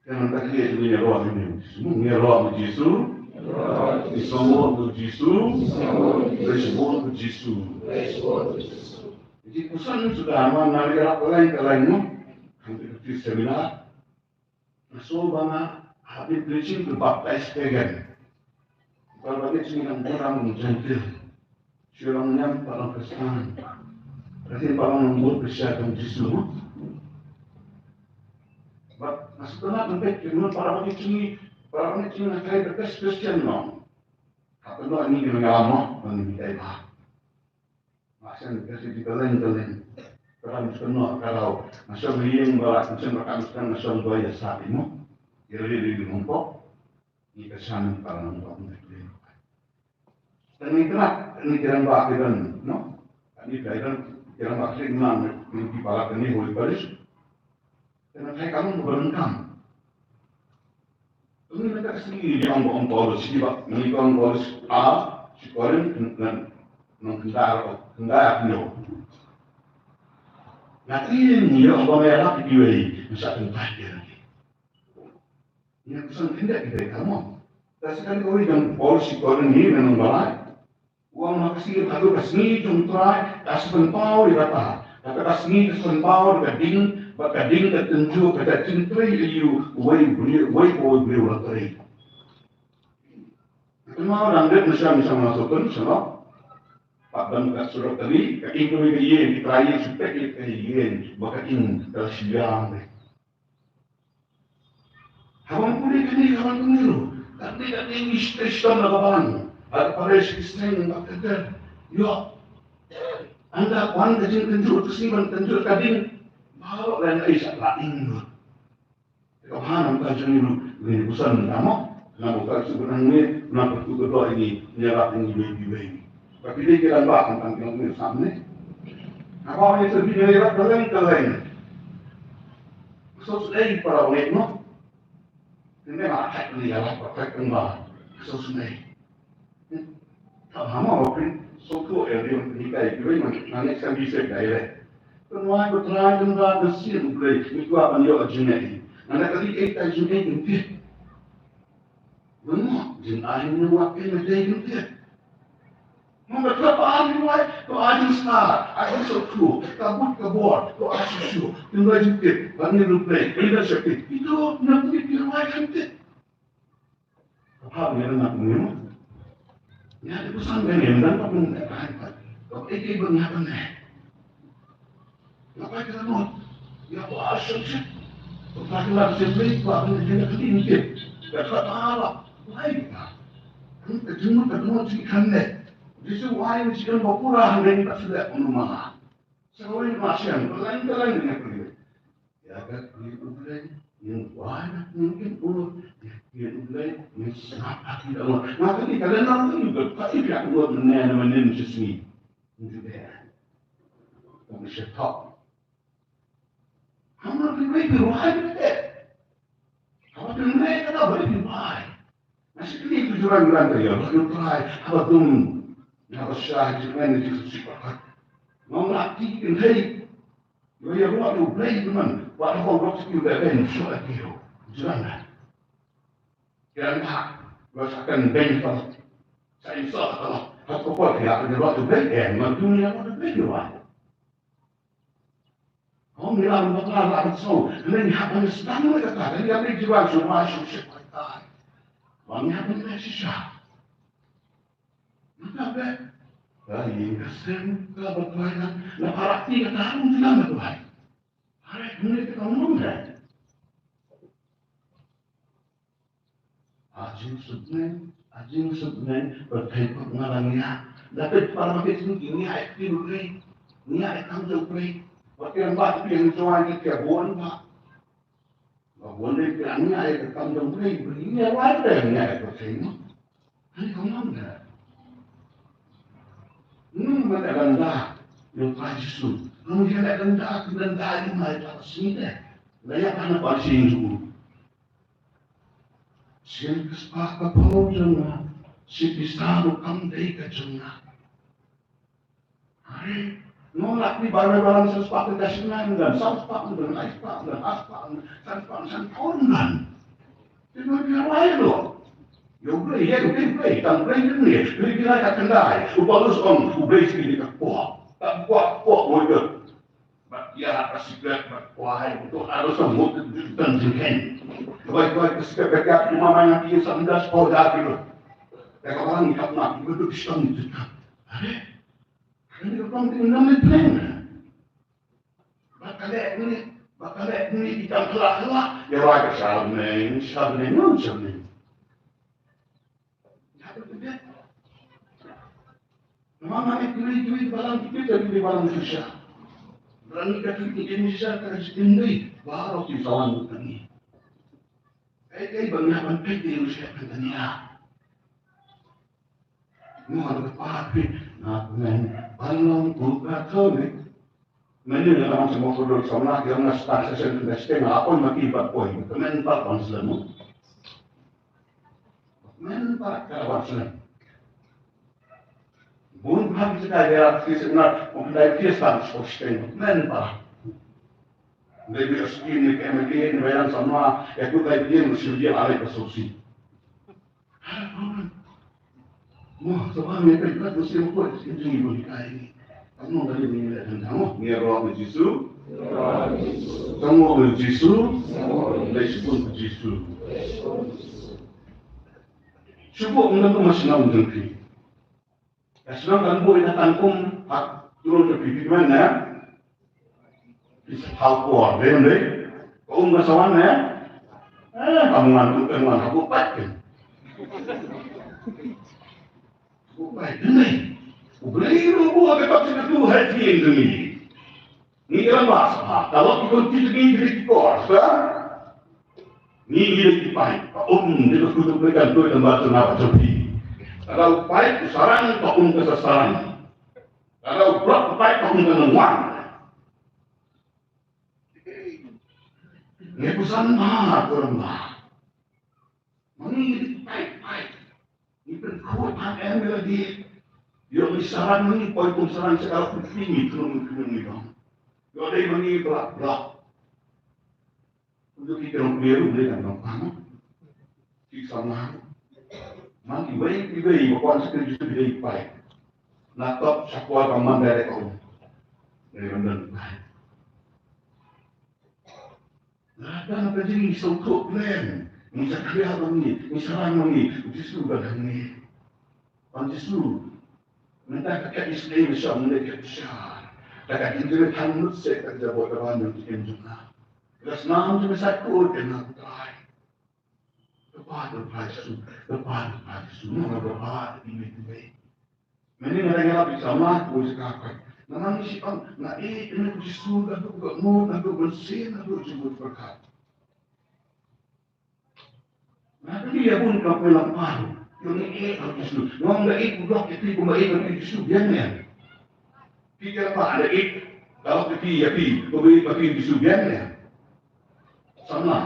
Te mynta ngi ïaroh ïa u Jisu. Ngi ïaroh ïa u Jisu. Ngi sngewbha ïa u Jisu. Ngi sngewbha ïa u Jisu. Ngi puson suda ma nga ïarap ka lain ka lain mo. Hangta ka seminar. Nga sngewbha nga hap preaching to baptize pagan. Ba la baptis ngi nang burom Gentile. Shu long niam pat long Khristan. Ka dei pat long nong bud pyrshah jong Jisu. Bad nga sngewtynnat nang peit ki mon para baptis ngi, para baptis ngi nga trai baptis Khristan long. Hap noh ngi ki nang ïalam noh, nang ngi kai ba. Nga shem ka shi ki talent talent. Ka dang shu noh ka dau. Nga shong ïing ba la shem ba ka shu nga shong ba ïa sa imo. Ïa ri ri ri mong pok. Ngi ka shan ka nang ba ngi ka ri. Tang ngi kena ngi ki rangbah ki don, no? Ngi ka don ki rangbah ki nang ngi ki para ka ni Holy Parish. Te nga tharai ka long kaba donkam. Te mynta ka sngi ngi ong ba ong Paulus shi ba, ngi ong Paulus a, shi Korinth ngan nang khyndai, khyndai hynñiew. Nga tieng ngi ong ba nga ïarap ïa kiwei, nga sa kyntait ïa ki. Ngi ong sa kyntait ïa ki, come on. Te sa kane kawei jong Paulus shi Korinth ngi nang balai. U ong ha ka sngi, ha ka sngi jong U Trai, ka sa pynpaw ïa kata. Kata ka sngi ka sa pynpaw ïa ka ding, bad ka ding ka tynjuh, ka jingtrei ïa u, uwei u briew, uwei pa uwei u briew u la trei. Ka pynpaw dang dep na sha, na sha, na sha, na sha. Pat ban ka surok kali, ka ing kawei ka ïing, U Trai ïa shu peit ïa ka ïing, ba ka ing ka la shiliang. Haba ngi pule kane ka ban pynlong. Katne katne ngi shisha shisha na ka ban. Bad pare shisha shisha ngi ba ka der. Ïoh. Ynda wan ka jingtynjuh, ka sngi ban tynjuh ka ding. Baroh lane ai sha la ing lut. Ka bha na ka jong ngi ruh, ngi busan na mo. Na mo ka su nang ngi, na ka tu ka doh ngi, ngi rat ngi wei wei. Ka phi dei ki lang ba kan kan ngi samne. Haba ngi tu ngi rat ka leng ka leng. So su dei para wei mo. Ngi ma thak ngi la ba thak ngi ba. So su dei. Ka hama wa prin so ko e ri ni kai ki ri man na ne san bi se kai le. Kan wa ko trai kan wa ko sien u Blei ni kwa ban yo jin ne. Na na ka ri e kai jin ne kin ti. Wan mo jin ai ni wa kin ne dei kin ti. Mo ba ka ba ni wa ko a jin sa. Ai so ko ka but ka bor ko a su su. Kin wa jin ti ban ni lu Blei. Kin da se ti. Itu na ni ki wa kan ti. Ka phah ngi na kum ngi mo. Ïa dei ku san ka ngi dan ka kum ka kai ka. Ka ei ei ba nga ka ne. Nga pai ka mo. Ïa ko a shon shit. Ka phah ngi la shit ni ka ngi ka ding shit. Ka ka ta la. Lai ka. Ka jung ka mo chi kan ne. Jisu wai ni chi kan ba pura hang ni ka sida kum ma. Sa wai ma shem. Ka lai ka lai ni ka. Ïa ka kri u Blei, ïa wai na kin kin u, ïa kri u Blei, ïa sngap ha ki da u. Nga ka ni ka lena u ka ka i pia u ne na manin shisngi. Nju de. Ka mi sha top. Hama kri u Blei kri wai de. Hama kri u Blei ka da Blei kri wai. Nga shi kri tu juran juran ka ïa, ba u trai, haba dung. Nga ba shah juran ni jisu sipakat. Nga nga ti kin hei. Yo ya ruah yo Blei teman, wa da hong rok skill da ben sho a kiro. Jalan da. Jalan da. Wa sa kan ben to. Sa in so to. Hat ko ko ya ni ruah yo Blei, eh, ma dunia ruah yo Blei yo wa. Hong ni lam ba la la so. Ni ha ban stang ni ka ta, ni ya ni jiwan so wa so se pa ta. Wa ni ha ban ni shisha. Naka be, ka ïing ka sem, ka ba kwai na, na para ti ka tarum ti na ba kwai. Are, kung ne ka mong ne. A jing sut ne, a jing sut ne, ba kai pa ngalang ya. Da pe para ma ke sut ni ai ti lu rei, ni ai tang jong rei. Ba ke ba ti yang jong ai ke bon ba. Ba bun dei phi angnud ïa ka kam jong U Blei, U Blei ïa wai phi angnud ïa ka sem. Ani ka ngam da. Ngi ma da ganda ïa ka Jisu. Ngi ïa da ganda, ka ganda ïa ma ïa ka sini de. La ïa ka na ka sini ju. Sien ka spah ka phew jong nga, sien pisa ruh kam dei ka jong nga. Hare, nong lak ni baroh balang san spah ka shynna ngan, san spah ngan, lai spah ngan, ar spah ngan, san spah ngan, san pound ngan. Te nong phi wai lo. Ïa U Blei, ïa U Blei, U Blei, tang U Blei ngan ne, U Blei ki la ka khyndai, u Paulus ong, U Blei shi ka poh. Ka poh, poh, woi ka. Bad ïa ka sikret, bad wai, to aro sa mut, tang jingkhen. Wai, wai, ka sikret, ka kya, ki mama yang ki sa ndas, poh, da, ki lo. Ka ka bang, ka ma, ki lo, ki sa ndas. Hare? Kane ka pang ti ngam ne pynlong. Ba ka leh ni, ba ka leh ni, i kam khlak khlak. Ïa wai ka sha bneng, sha bneng, ngam sha bneng. Ïa ka pynlong. Namar ma ne kuli kuli balang kuli kuli balang shisha. Balang ni ka kuli kuli shisha ka kuli kuli balang kuli kuli. Ei ei bang ïa ban peit ïa u shisha kan tania. Mo ka pa phi na men ban long u ka thon ni. Men ni na ban semua kodo sama dia na star session na sting apa mati bat poi. Kemen pat ban selemu. Men pat ka ban selemu. Bun pat kita dia ki sena mengkendai dia star session. Men pat. Dai bi skin ni ke men ni bayan sama ya ku dai dia mesti dia alai ka sosi. Mo, saba me ka ka tu sim ko sim jing ibu kai ni. Kamu dari ni le tentang mo, ni roh ni Jisu. Kamu ni Jisu. Dai sipun Jisu. Cuba undang tu masih nak undang ki. Ka shnong kan buh ïa ka tangkum, ha, turun ka pipi man, eh? Ki sa thau por, dei, dei. Ka um ka sawan, eh? Eh, kam ngan tu, kam ngan aku pat kan. Aku pat kan ni. U Blei ruh buh ka kata tu hati yang demi. Ngi ka lama sah, kalau ki konti lagi ki lagi kor, sah? Ngi ngi lagi pai, pa um, dia tu kutu berikan tu dan baca nak baca pi. Kalau pai ku sarang, pa um ka sarang. Kalau blok pai, pa um ka nang wan. Ngi ku san ma ku ram ma. Ngi ngi pai pai. Ngi pynkhot ha em ïa lade. Ïoh ngi sarang ngi poi kum sarang sa ka la pynkhih ngi kynong kynong ngi dong. Ïoh dei ma ngi blah blah. Untuk ki kynong kynong ruh dei kan dong pang. Ki samla. Man ki wei ki wei ba kwan sa kynong ki dei pai. Na top sa kwar ka man dei ka um. Dei kan dong pai. Lada ka jingïaseng khlem, ngi sa khia ma ngi, ngi sa rang ma ngi, u Jisu ban hangne. Wan Jisu, mynta ka kat isynei ba shong mynta ka bishar. Da ka jingjynjar tang lut se ka jabot ka ban jong ki em jong nga. Ka snam jong nga sa kut ka na utai. Ka pa ka pa Jisu, ka pa ka pa Jisu, ka pa ka pa Jisu. Mynta nga dang ïalap ïa ka samla ko ïa ka khoi. Nga nang ïa shi ong nga ïeit ïa u Jisu naduh ka mut, naduh mynsiem, naduh jingmut pyrkhat. Nga kylli ïa bun ka poi lang paru. Ïa ngi ïeit ïa u Jisu. Nga ong nga ïeit u Blok ïa phi kumba ïeit ïa u Jisu biang ïa. Phi kyrpad ïa ïeit. Ka lok ïa phi ïa phi kumba ïeit ïa phi u Jisu biang ïa. Samla.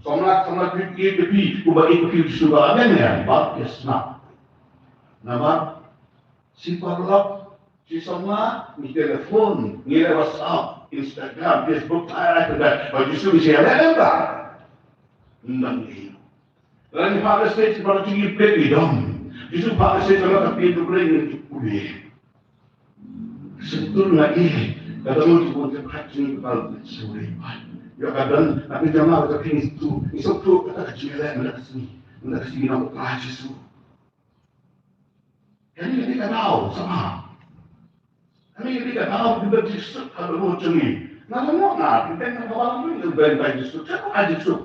Samla, samla ki ki ki pi, kumba i ki ki suba amen ya, bad ya sna. Namar, si paralok, si samla, ngi telefon, ngi leh WhatsApp, Instagram, Facebook, ai ai pedat, bad Jisu ngi si aleh leh ba. Nang i. Lagi pa message, para chingi pek i dom. Jisu pa message, para tapi tu boleh ngi tu boleh. Syukur nga ïeit, ka don u Trai ka pynshai ïa ka don, nga pynjama ka pynshai tu, i suk tu kata ka jingïaleh mynta ka sngi, mynta ka sngi na u Trai Jisu. Kane ka dei ka daw sama. Kane ka dei ka daw kiba jingsuk ka don u Trai. Nga la ngok nga, kiba nga ka balang tu, kiba ka jingsuk, ka ka jingsuk.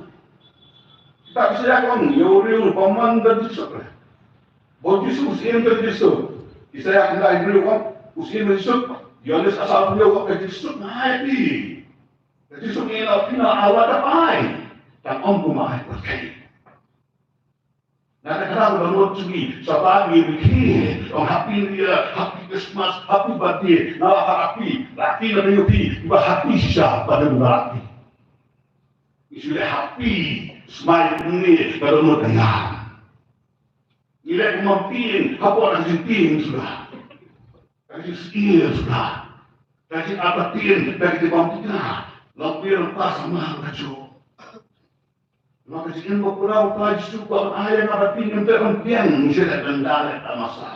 Kita bisa ïa ka ong, ïa u riew u bymman ka jingsuk. Ba u Jisu u syiem ka jingsuk. Isaiah khyndai hynriew u ong, u syiem ka jingsuk. Ïoannis arphew hynriew u ong ka jingsuk nga ai ïa phi. Ka jingsuk ngi la pynah, awa da pai. Tang ong kumba ai pyrthei. Nga da kata ba mut shuh ngi, sa ba ngi rikhi. Ong happy new year, happy Christmas, happy birthday. Nga la happy, happy na ngi phi, ba happy shisha ba dang happy. Ngi shu leh happy, smile kumne, ka dang mut ka ïa. Ngi leh kumba ktien, hapoh ka jingtieng suda. Ka jingsyier suda. Ka jingartatien, ka jingbam tikna. Long pyrshah pas ma ka jong. Ma ka jingim ba pura u Trai Jisu ba ai ïa nga ba pynjah ban pynbiang ngi shu leh ban da leh tamasa.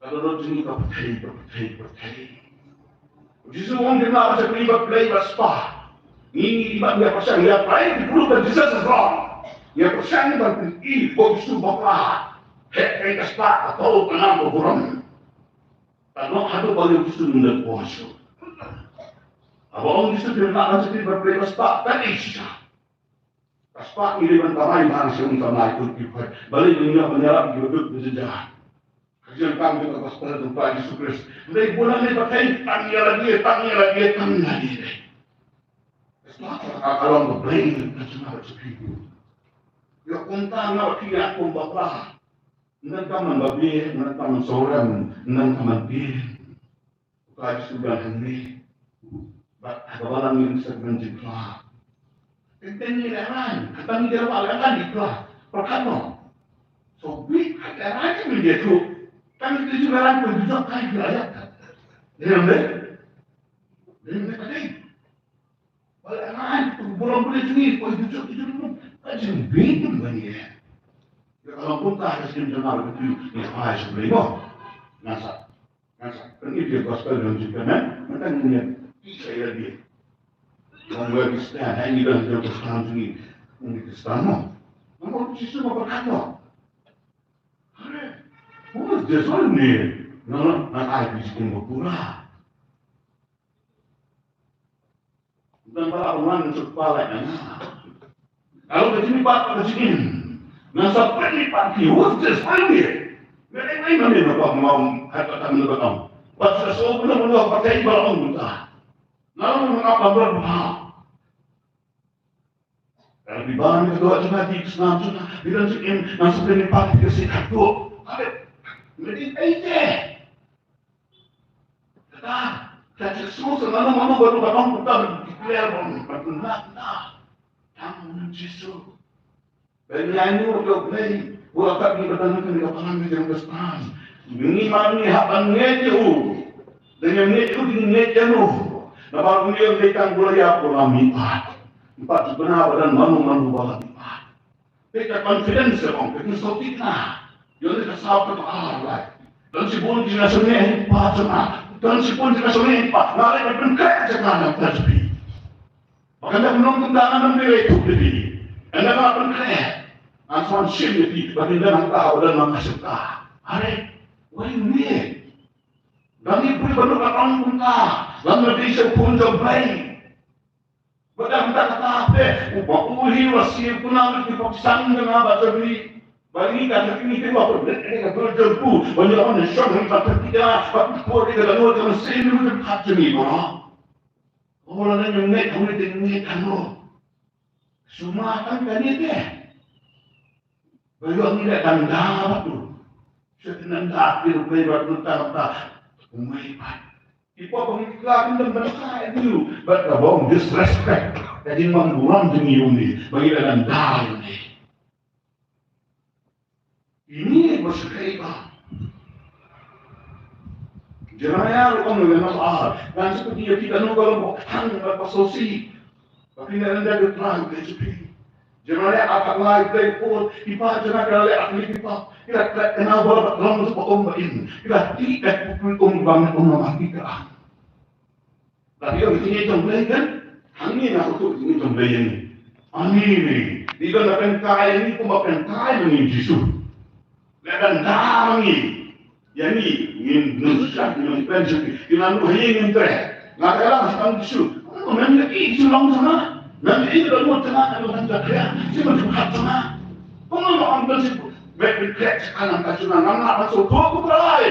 Ka dohnud jong ngi ka pyrthei, ka pyrthei, ka pyrthei. U Jisu u ong, "Kynmaw ba sha pyrthei ba pyrthei ba spah." Ngi ngi ba ngi pyrshang ïa pyrthei to prove that Jesus is wrong. Ïa pyrshang ban pyni ba u Jisu ba pla. Heh, ka spah ka to ka nam ka burom. Ka noh haduh ba u Jisu u ym dei poi shuh. Haba ong u Jisu, "Kynmaw ba sha pyrthei ba pyrthei ba spah," ka dei shisha. Ka spah ngi dei ban kamai bha sha u samla, u kyrpad. Balei ngi ïoh ban ïarap ïa u dud ba jynjar. Ka jingkam jong ka gospel jong u Trai Jisu Khrist. Dei burom ne ba tang tang ïa lade, tang ïa lade, tang ïa lade. Ka spah ka long ka blei ka jong nga bad jong phi. Ïoh kumta nga bad phi ïa kum bapla. Ngan kam ngan babe, ngan kam ngan sawrem, ngan kam ngan phi. Ka Jisu ban hangne. Bad ha ka balang ngi sa ban jingkhlaiñ. Teng teng ngi lehrain, kata ngi lehrain, lehrain ngi khlaiñ. Pyrkhat mo. So bit ha ka lehrain ngi ïathuh. Tang ngi ju lehrain pynjot kai ki ayat. Dei ne em dei? Dei ne em dei? Ba lehrain tu burom pule jong ngi, poi jujur jujur pun. Ka jingbit pun ba ngi eh. Ïa ka long kumta ka shim jong nga ruh ka tu ngi phai sha U Blei mo. Ngan sa Ngan sa pyni ïa ka gospel jong u Jisu, amen. Mynta ngin ïa pyrshah ïa lade. Long where we stand, ha ngi don jong ka Khristan jong ngi. Ngi Khristan mo. Namar u Jisu ma pyrkhat mo. Hare. Who is this one ne? Ngan, ngan ai phi shi kum ba pura. Ngan ba la wan suk palai na nga. Ka long ka jingmihpat ka jingim. Ngan sa pynmihpat ïa phi. Who's this? Why me? Me dei me, me me, me ba ong, ha ka tang me ba ong. Ba sa so me, me ba tei ba ong mynta. Nga long me ap ba ber ba. Ka long phi ban ka doh jong nga, phi snam jong nga, phi don jingim, ngan sa pynmihpat ïa phi ka sien katto. Hynrei me dei ei te. Kata, ka Jisu sa mano mano ba ruh ba ong, kumta ba declare ba ong, ba ong, na, na. Tang u Jisu. Ba ngi ïa ïoh ïa U Blei, u la kat ngi ba don ha kane ka balang ka jong ka Khristan. Ngi ma ngi hap ban ngeit ïa u. Lada ngim ngeit ïa u, ngin ngeit ïano? Namar u ïa u dei tang u la ïap, u la mihpat. Mihpat ju bna ba don mano mano ba la mihpat. Te ka confidence ong, ka jingsngewthuh na. Ïoh ne ka saw ka ba ar lai. Don shibun jingïasngewthuh ha i kpa jong nga. Don shibun jingïasngewthuh ha i kpa. Nga leh ban pynkhreh jaka na ka jong phi. Ba kan da nong kumta ngan ym leh ïa phi. Ynda nga pynkhreh, ngan sa wan shim ïa phi. Ba kin da nang ka, ba da nang ka shim ka. Are, wei ne. Dang ïa phi ba nong ka ong kumta. Lam na dei sha pun jong Blei. Ba dang da kata phi, u ba u hi wa sir kuna ki pok sang jong nga ba jong ni. Ba ni ka ni ki wa pun ne ka dur jong ku. Ba ni on shong ni ba ki ka ba ku ko de ka no ka sir ni ka jong ni ba. O la ne ne ka ni ka no. Suma kan ka ni te. Ba ïoh ngi leh dang da bad u. Sha nang da ki ruh Blei bad u tang ta. Umai bad. Ki pop ngi kla kin dang ban sa ïa u. Bad ka bong disrespect. Ka jingmang burom jong ngi uni. Ba ngi leh dang da uni. Ini ba sha kai ba. Jeremiah ruh ong lem ar. Ngan sa pynïa phi kano ka long ba khang bad ba sngewsih. Ba phin ïa lyndet ïa U Trai U Blei jong phi. Jeremiah arphew lai, Blei u ong, ki paw jong nga ki la leh ar tylli ki pap. Ki la klet kynnoh bor bad long sha ba um ba im. Ki la tih kat pukul um ba ngin um namar ki kyrang. Lada ïoh ïa ka jingngeit jong Blei kan, hangne nga sngewthuh ïa ka jingngeit jong Blei ïa ngi. Ani ne, ngi don ban pynkai ïa ngi kumba pynkai ïa ngi Jisu. Lada nda ma ngi, ïa ngi, ngin nusha, ngin pynshai, ngin anu ha ïing ngin treh. Nga kyrpad sha Jisu. Oh, mem ïa ki Jisu long sha nga. Mem ïa ki don mut sha nga, ka don sha nga. Shi ban sngewthuh sha nga. Kumno ma ong kan shi, mem pynkreh sha ka nam ka jong nga, ngam lah ban sngewthuh ko Trai.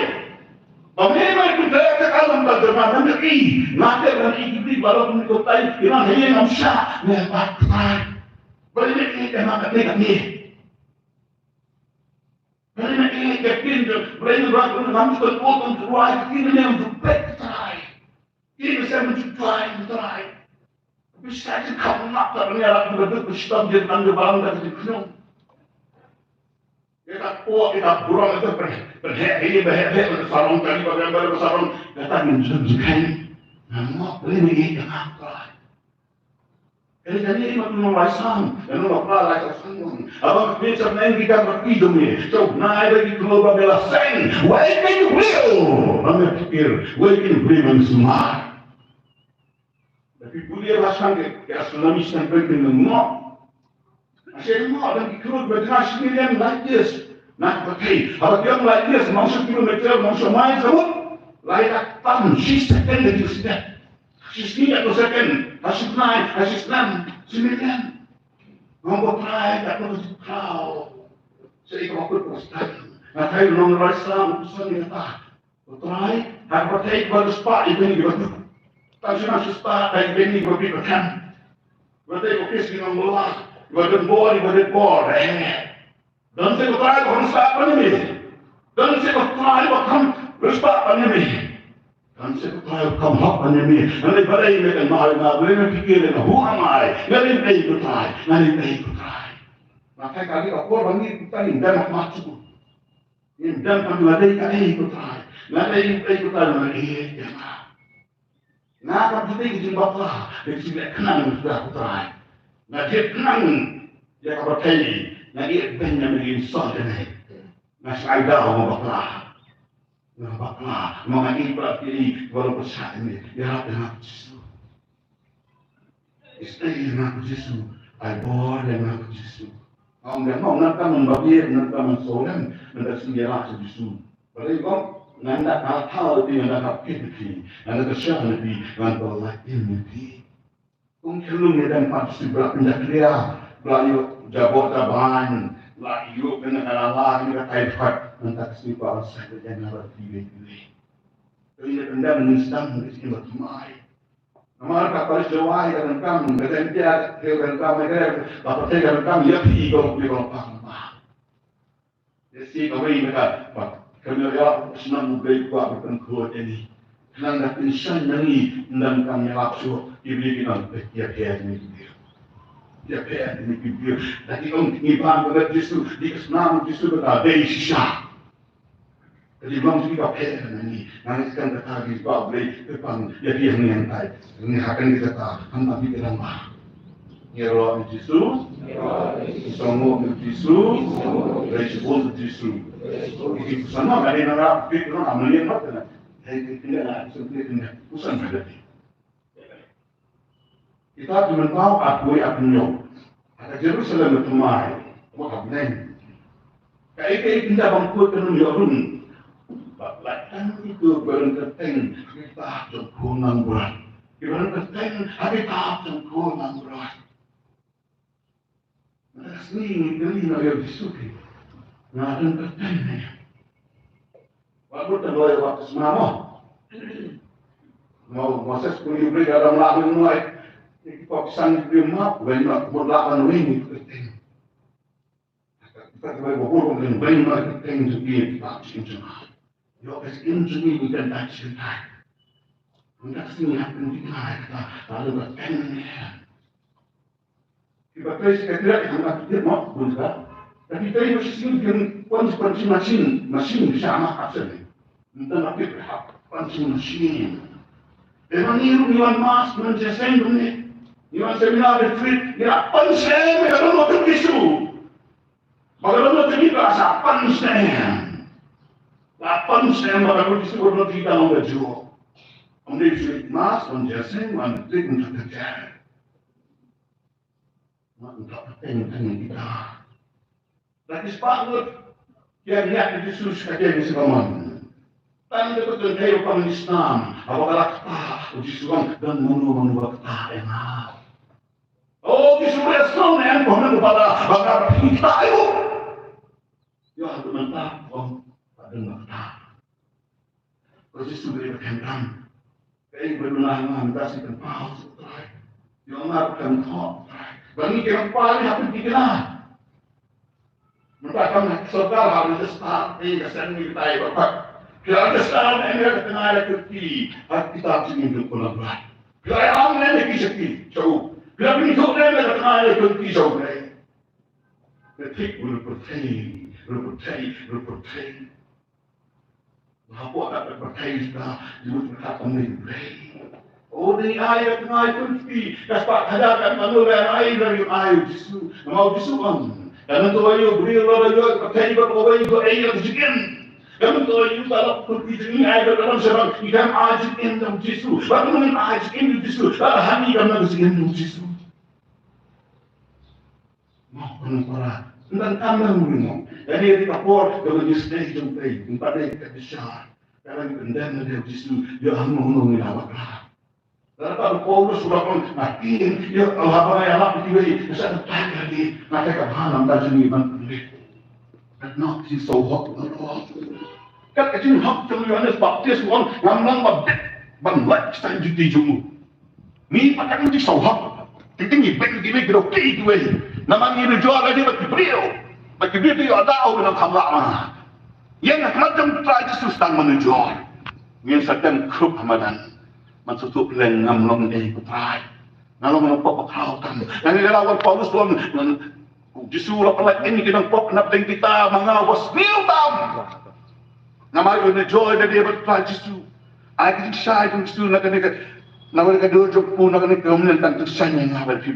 Ba me me pyntreh ka alam ka jong nga, nga ïohi. Nga te ban ïohi ki briew baroh ki kotai, ki nang ïohi ngam shah, me ba ktai. Ba me ïohi ka nga ka te ka me. Ba me ïohi ka kin ka, ba me ïohi ka ngam shah, ka ngam shah, ka ngam shah, ka ngam shah, ka trai. Ki me sem ju trai, ju trai. Bishar ji kham nak ta ban ïarap ki baduk, bishar ji ban de bang da ki khnong. Ïa ka por, ïa ka burom ïa ka pynheh, pynheh, ïa pynheh, pynheh, sarong kali ba pynheh, ba sarong. Kata ngin jin jin. Ngan ngop lei ne ïa ka ngap trai. Kali kali ma tu nong lai sam, ïa nong lai lai sam. Abang kami sam neng kita berpi demi. Cok nai bagi keluar bagi la seng. Wai kin real. Bang pikir, wai kin real man sumar. Tapi puli la seng ke, ke astronomi seng ke ngop. Masih ngop dan ki keluar bagi la seng million light years. Nah, okay. Haba ki ong light years, maksud kilometer, maksud mile, sabut. Lai dak tam, shi second lagi second. Shi sngi kat second, ha shi bnai, ha shi snem, shi million. Ngam ba trai kat ba shi trai. Sa ïa ka ba kut ba stan. Nga trai long rai sa u san ïa ta. Ba trai, ha ba trai ba spah ïa bini ba tu. Tang shi na shi spah, ïa bini ba bi ba kan. Ba trai ba kis ki ngam ba la. Ba den bor, ba den bor. Eh. Don se ko trai ba kham sah ban ïa me. Don se ko trai ba kham respect ban ïa me. Don se ko trai ba kham hok ban ïa me. Nga lei ba lei me kan ma lei nga lei me pikir lei nga, who am I? Nga lei me ko trai. Nga lei me ko trai. Nga kai kali ka por ban ïa ko trai, ngin dem ha khmat shuh. Ngin dem ha khmat, nga lei ka ei ko trai. Nga lei me ei ko trai, nga lei ïa nga. Nga kam ju dei ka jingbakla, dei ka jingleh khnang ïa u Trai. Nga jied khnang ïa ka pyrthei, nga ïeit beiñ ïa me, ïeit sah ïa me. Nga shai daw, nga bakla. Nga bakla, ma nga ïeit bad ïeit, ba long pyrshah ïa me, ïarap ïa nga ko Jisu. Isynei ïa nga ko Jisu, ai bor ïa nga ko Jisu. Nga ong ïa nga, nga kam ban babieit, nga kam ban sawlem, nga da shu ïarap ïa Jisu. Balei ong, ngan da ka thaw ïa phi, ngan da ka phi ïa phi, ngan da ka sha ïa phi, ngan da ka lait ïa phi. Ong khlung ïa dang pat shu bra pynda khlia. la ïoh jaboh jaban, la ïoh kane ka lala, kane ka typhoid, mynta ka sngi ba la sah ka jaka ba phi wei phi wei. Kane ka pyndam ngi sdang ngi sdang ba thymmai. Namar ka parish jawai ka donkam, ka donkam, ka donkam, ka donkam, ka donkam, ïa phi ko phi ko pang ma. Ïa shi kawei na ka, ba, ka mih ïa, shnong U Blei kwah ba pynkhot ïa ngi. Khnang da pynshai na ngi, ym donkam ïalap shuh, ki briew ki nang peit ïa phi ïa ngi. Ïa phi ïa ngi ki briew. Da ki ong ngi ban ka met Jisu, dei ka snam Jisu ba ka dei shisha. Ka dei long shisha ka pher na ngi. Nang iskan ka ta ki ba U Blei, ka pang ïa phi ïa ngi hangtai. Ngi ha kane ka ta, hangta phi ka dang ba. Ngi ïaroh ïa u Jisu. Ngi sngewbha ïa u Jisu. Ngi ïaroh ïa u Jisu. Ngi sngewbha ïa u Jisu. Ngi sngewbha ïa u Jisu. Kitab Ki Myntoi arphew wei arphew hynñiew. Ha ka Jerusalem ba thymmai, wat hapdeng. Kaei kaei kynja ba kut kan ym ïoh rung. Bad lait tang ïa ki ba don kyrteng ha kitab jong u khun nongburom. Ki ba don kyrteng ha kitab jong u khun nongburom. Nga sngew ngi kylli na u Jisu ki. Nga don kyrteng ne. Wat mut tang ïa baptisma mo. Mo Moses pun ïa u Blei ka dang lah ngi mo ai. Ki pop sang ïa u Blei map, wen map mut lah ban ring ngi kyrteng. Kita ki bai babur ko ring bai ma kyrteng jong ki, ki pop sing jong nga. Ïoh ka sing jong ngi ngi kan tak sing tak. Ngi tak sing hap ngi tak, ta ta lo kyrteng ne. Ki ba trei secretariat ki hangta ki tip mo, bun ka. Tapi trei ba shisien ki pon, pon shi machine, machine ki sha ma absent. Mynta nga tip hap pon shi machine. Te ma ngi ruh ngi wan mass, ngi wan jingïaseng kumne. Ngi wan seminar retreat, ngi hap pon shi, ngi hap pon shi. Ba ka long ka jingim ka sa pynshai. Ba pynshai ba ka long ka jingim ka jong ka. Ym dei shu mas, ym jingïaseng, ym dei kum ka jingim. Ym dei ka jingim ka jong kita. Lada ki spah ngut ki ïa ngiat ïa Jisu sha ka jingim ka jong ka. Tang da ka jingim ka jong ka snam, haba ka la ktah, u Jisu ong, don mano mano ba ktah ïa nga. O Jisu, ïa sngew ne em, ko hynmen ba la, ba la phi ktah ïa u. Ïa hynmen ta, ong, ba don ba ktah. Ko Jisu, ïa ba khem tam. Kaei ba duna ha nga mynta shi pynpaw sha u Trai. Ïa nga ba khlem thoh Trai. Ba ngi khlem paw ïa ka pynthikna. Mynta kam ha sorkar ha register, eh, ka seng ngi tai ba pat. Phi la register ne em ïa ka tnga ïa ka kyrki ha kitab jingim jong u Khun nongburom? Phi la ïalam ne em ïa ki sha ki, sha u? Phi la pynthut ne em ïa ka tnga ïa ka kyrki sha u? Ka thik, ruh pyrthei, ruh pyrthei, ruh pyrthei. Hapoh ka pyrthei ka, ka mut ka kam ni. O, dei ai ka tnga ïa ka kyrki, ka spah ka hajar ka mano ba ai, la ïoh ai u Jisu. Namar u Jisu ong, ka nang to ïoh briew la ïoh pyrthei ba ko wei ko ei ïa ka jingim. Ka nang to ïoh ta la kyrki jingim ai ka dalam sharang, i kam ai jingim jong u Jisu. Ba ka nang ai jingim jong u Jisu. Ba ka hani ka nang jingim jong u Jisu. Mo, kynmaw para. Ynda kam nang ri mo. Ïa ni ka por ka ngi stay jong pei. Ym pat dei ka bishar. Ka dang pyndem na u Jisu. Ïa hangno hangno ngi la bakla. Lada pat u Paulus u la ong, nga tieng ïa, haba nga ïalap ïa kiwei, nga sa kyntait ïa ki. Nga te ka bha namar ka jong ngi ban pynleit. Kat noh ki sawhok na ro. Kat ka jinghok jong u Ïohannes Baptis u ong, ngam long ba bit ban lait sha juti jong u. Ngi pat ka jingsaw hok. Te ngi bit ngi bit ngi dei kiwei. Namar ngi nujor lade bad ki briew. Bad ki briew te ïoh da u nang kham lah ma. Ïa nga khmat jong Trai Jisu sdang ban nujor. Ngin sa dem krup ha madan. Man shu tuh leng ngam long ei ko Trai. Nga long nongpop ba khraw tam. Nga ngi la wan Paulus wan. U Jisu la pynlait ïa ngi ki nongpop na pdeng kita ma nga uba sniew tam. Namar u nujor da dei bad Trai Jisu. Ai ka jingshai jong u Jisu na kane ka, na kane ka dur jong u, na kane ka mlien tang jingshai ïa nga bad phi